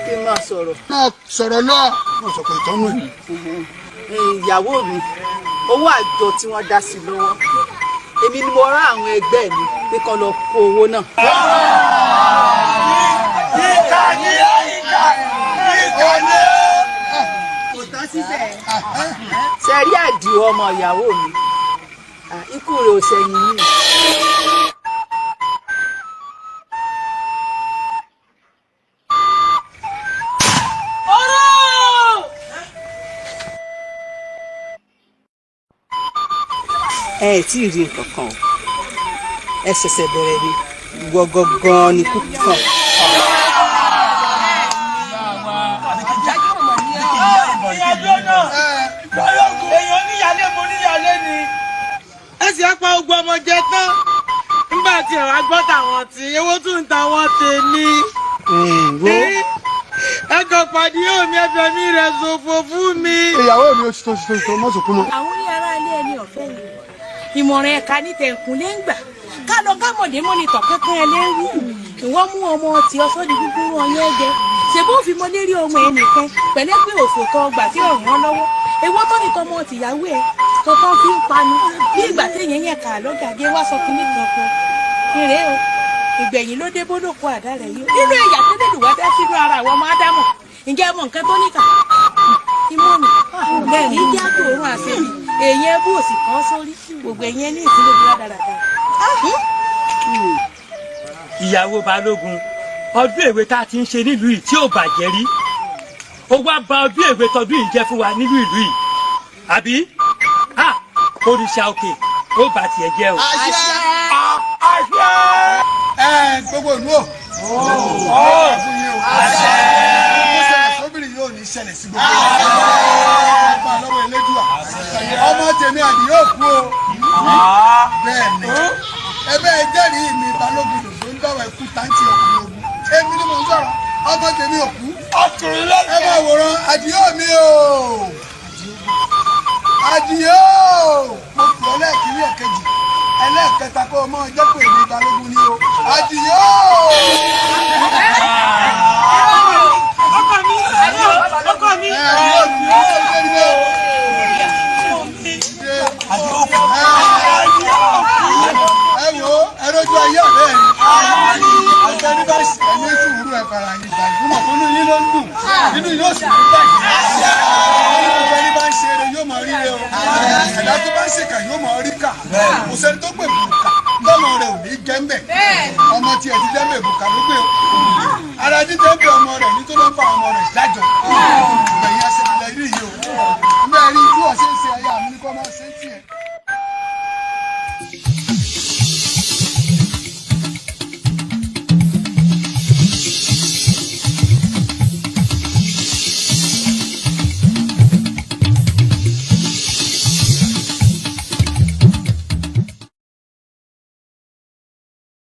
Kí n máa sọ̀rọ̀. Máa sọ̀rọ̀ lọ. Máa sọ pé ìtọ́nú ẹ̀. Ìyàwó mi, owó àjọ tí wọ́n dá sí lọ́wọ́, èmi ni mo rán àwọn ẹgbẹ́ mi pé kán lọ kó owó náà. Ìkà ni ìkà, ìkà ni. Kò tán síbẹ̀. Ṣe rí Àdìó ọmọ ìyàwó mi, ikú rẹ̀ ò ṣẹ̀yìn mi. Ẹ ẹ tí ì rí nǹkan kan o, ẹ ṣẹ̀ṣẹ̀ bẹ̀rẹ̀ ni, ìwọ gangan ni kú kàn. Èèyàn oníyàlé mo níyàlé ni. Ẹ sì á pa ogun ọmọ jẹ tán. Nígbà tí ẹ wá gbọ́ tàwọn tí ewó tún ń ta wọn tèmi. Ẹ kàn pàdé omi ẹfẹ mi rẹ ṣòfò fún mi. Ìyàwó mi ó ti tó ti tó ti tó mọ́sùn kúnnú. Àwọn ní ará ilé ẹni ọ̀fẹ́ yìí. Ìmọ̀ràn ẹ̀ka ní tẹ̀kùn lé ń gbà. Ká lọ gámọ̀dé mọ́nítọ̀ kankan ẹ lé ń wú. Ìwọ́n mú ọmọ tí ọsọ́ di gúgúrú ọyẹ́ jẹ. Ṣé bó fi mọ lérí ọmọ ẹ nìkan pẹ̀lẹ́ pé òfò tó ọgbà tí ọ̀ràn lọ́wọ́. Èwo tó ní tọmọ tìyàwó ẹ tọkàn fi ń panu bí ìgbà téèyàn yẹn kà lọ́gàdé wá sọ kínní kankan. Eré o, ìgbẹ̀yìn ló dé bólókó àdá rẹ̀ yìí. Nínú ẹ̀yà tó lè lùwá dá sínú ara àwọn ọmọ Ádámù. Ǹjẹ́ ẹ mọ nǹkan tó níkà? Imú ni. Bẹ́ẹ̀ ni ìjà gbòòrùn àṣẹbí. Èèyàn ẹbú òsì kan sórí. Gbogbo ẹ̀yẹn ní ìsinmi bí rádaràda. Ìyàwó Balógun, ọdún èwe tá a ti ń ṣe nílùú yìí tí ò bàjẹ́ rí, ó wá bà ọdún èwe tọdún yìí jẹ́ fún wa nílùú ìlú yìí, àbí? Òrìṣà òkè ó bà tiẹ̀ jẹ́ o. Àṣẹ! Àṣẹ! Ẹ gbogbo ìlú o. Àṣẹ! Ó ṣẹlẹ̀ sóbìrì yóò ní ṣẹlẹ̀ sí gbogbo ìlú. Ọba lọ́wọ́ Elédùà. Ọmọ tèmi Àdìó kú o. Bẹ́ẹ̀ ni. Ẹ bẹ́ẹ̀ jẹ́rìí mi Balógun lòdò ń dọ̀wọ̀ ẹ̀kú táǹtì ọkùnrin ogun. Èmi ni mò ń sọ̀rọ̀. Ọmọ tèmi ò kú. Ọkùnrin lọ́sẹ̀. Ẹ máa wòran Àdìó mi o. Àdìó! Mo pè ọ́ lẹ́ẹ̀kínní ẹ̀kejì ẹlẹ́ẹ̀kẹta kó o mọ ọjọ́ pé èmi Balógun ni o. Àdìó! Ọkọ mi! Ọkọ mi! Ẹ wo ẹ rojú ayé ọ̀rẹ́ mi. Ọ̀sẹ̀ ní bá ẹni sùúrù ẹ fara yín balẹ̀. Mo mọ̀ pé inú yín ló ń dùn. Inú yóò sì ní bàjẹ́. Gbogbo ẹni bá ń ṣe eré yóò mọ rí rẹ o. Ẹ̀dá tó bá ń ṣèkà yóò mọ rí kà. Kò sẹ́ni tó gbè bùkà lọ́mọ rẹ̀ ò ní jẹ́ ń bẹ̀. Ọmọ tiẹ̀ ti jẹ́ ń bẹ̀ bùkà ló gbé o. Ara jíjẹ́ ń bẹ̀ ọmọ rẹ̀ ní tó ló ń fa ọmọ rẹ̀ dájọ́. Ìgbẹ̀yìn aṣèlú rí yìí o. Mbẹ́ rí bí wọ́n ṣe ń ṣe aya mi ní kó máa ṣe ń tiẹ̀.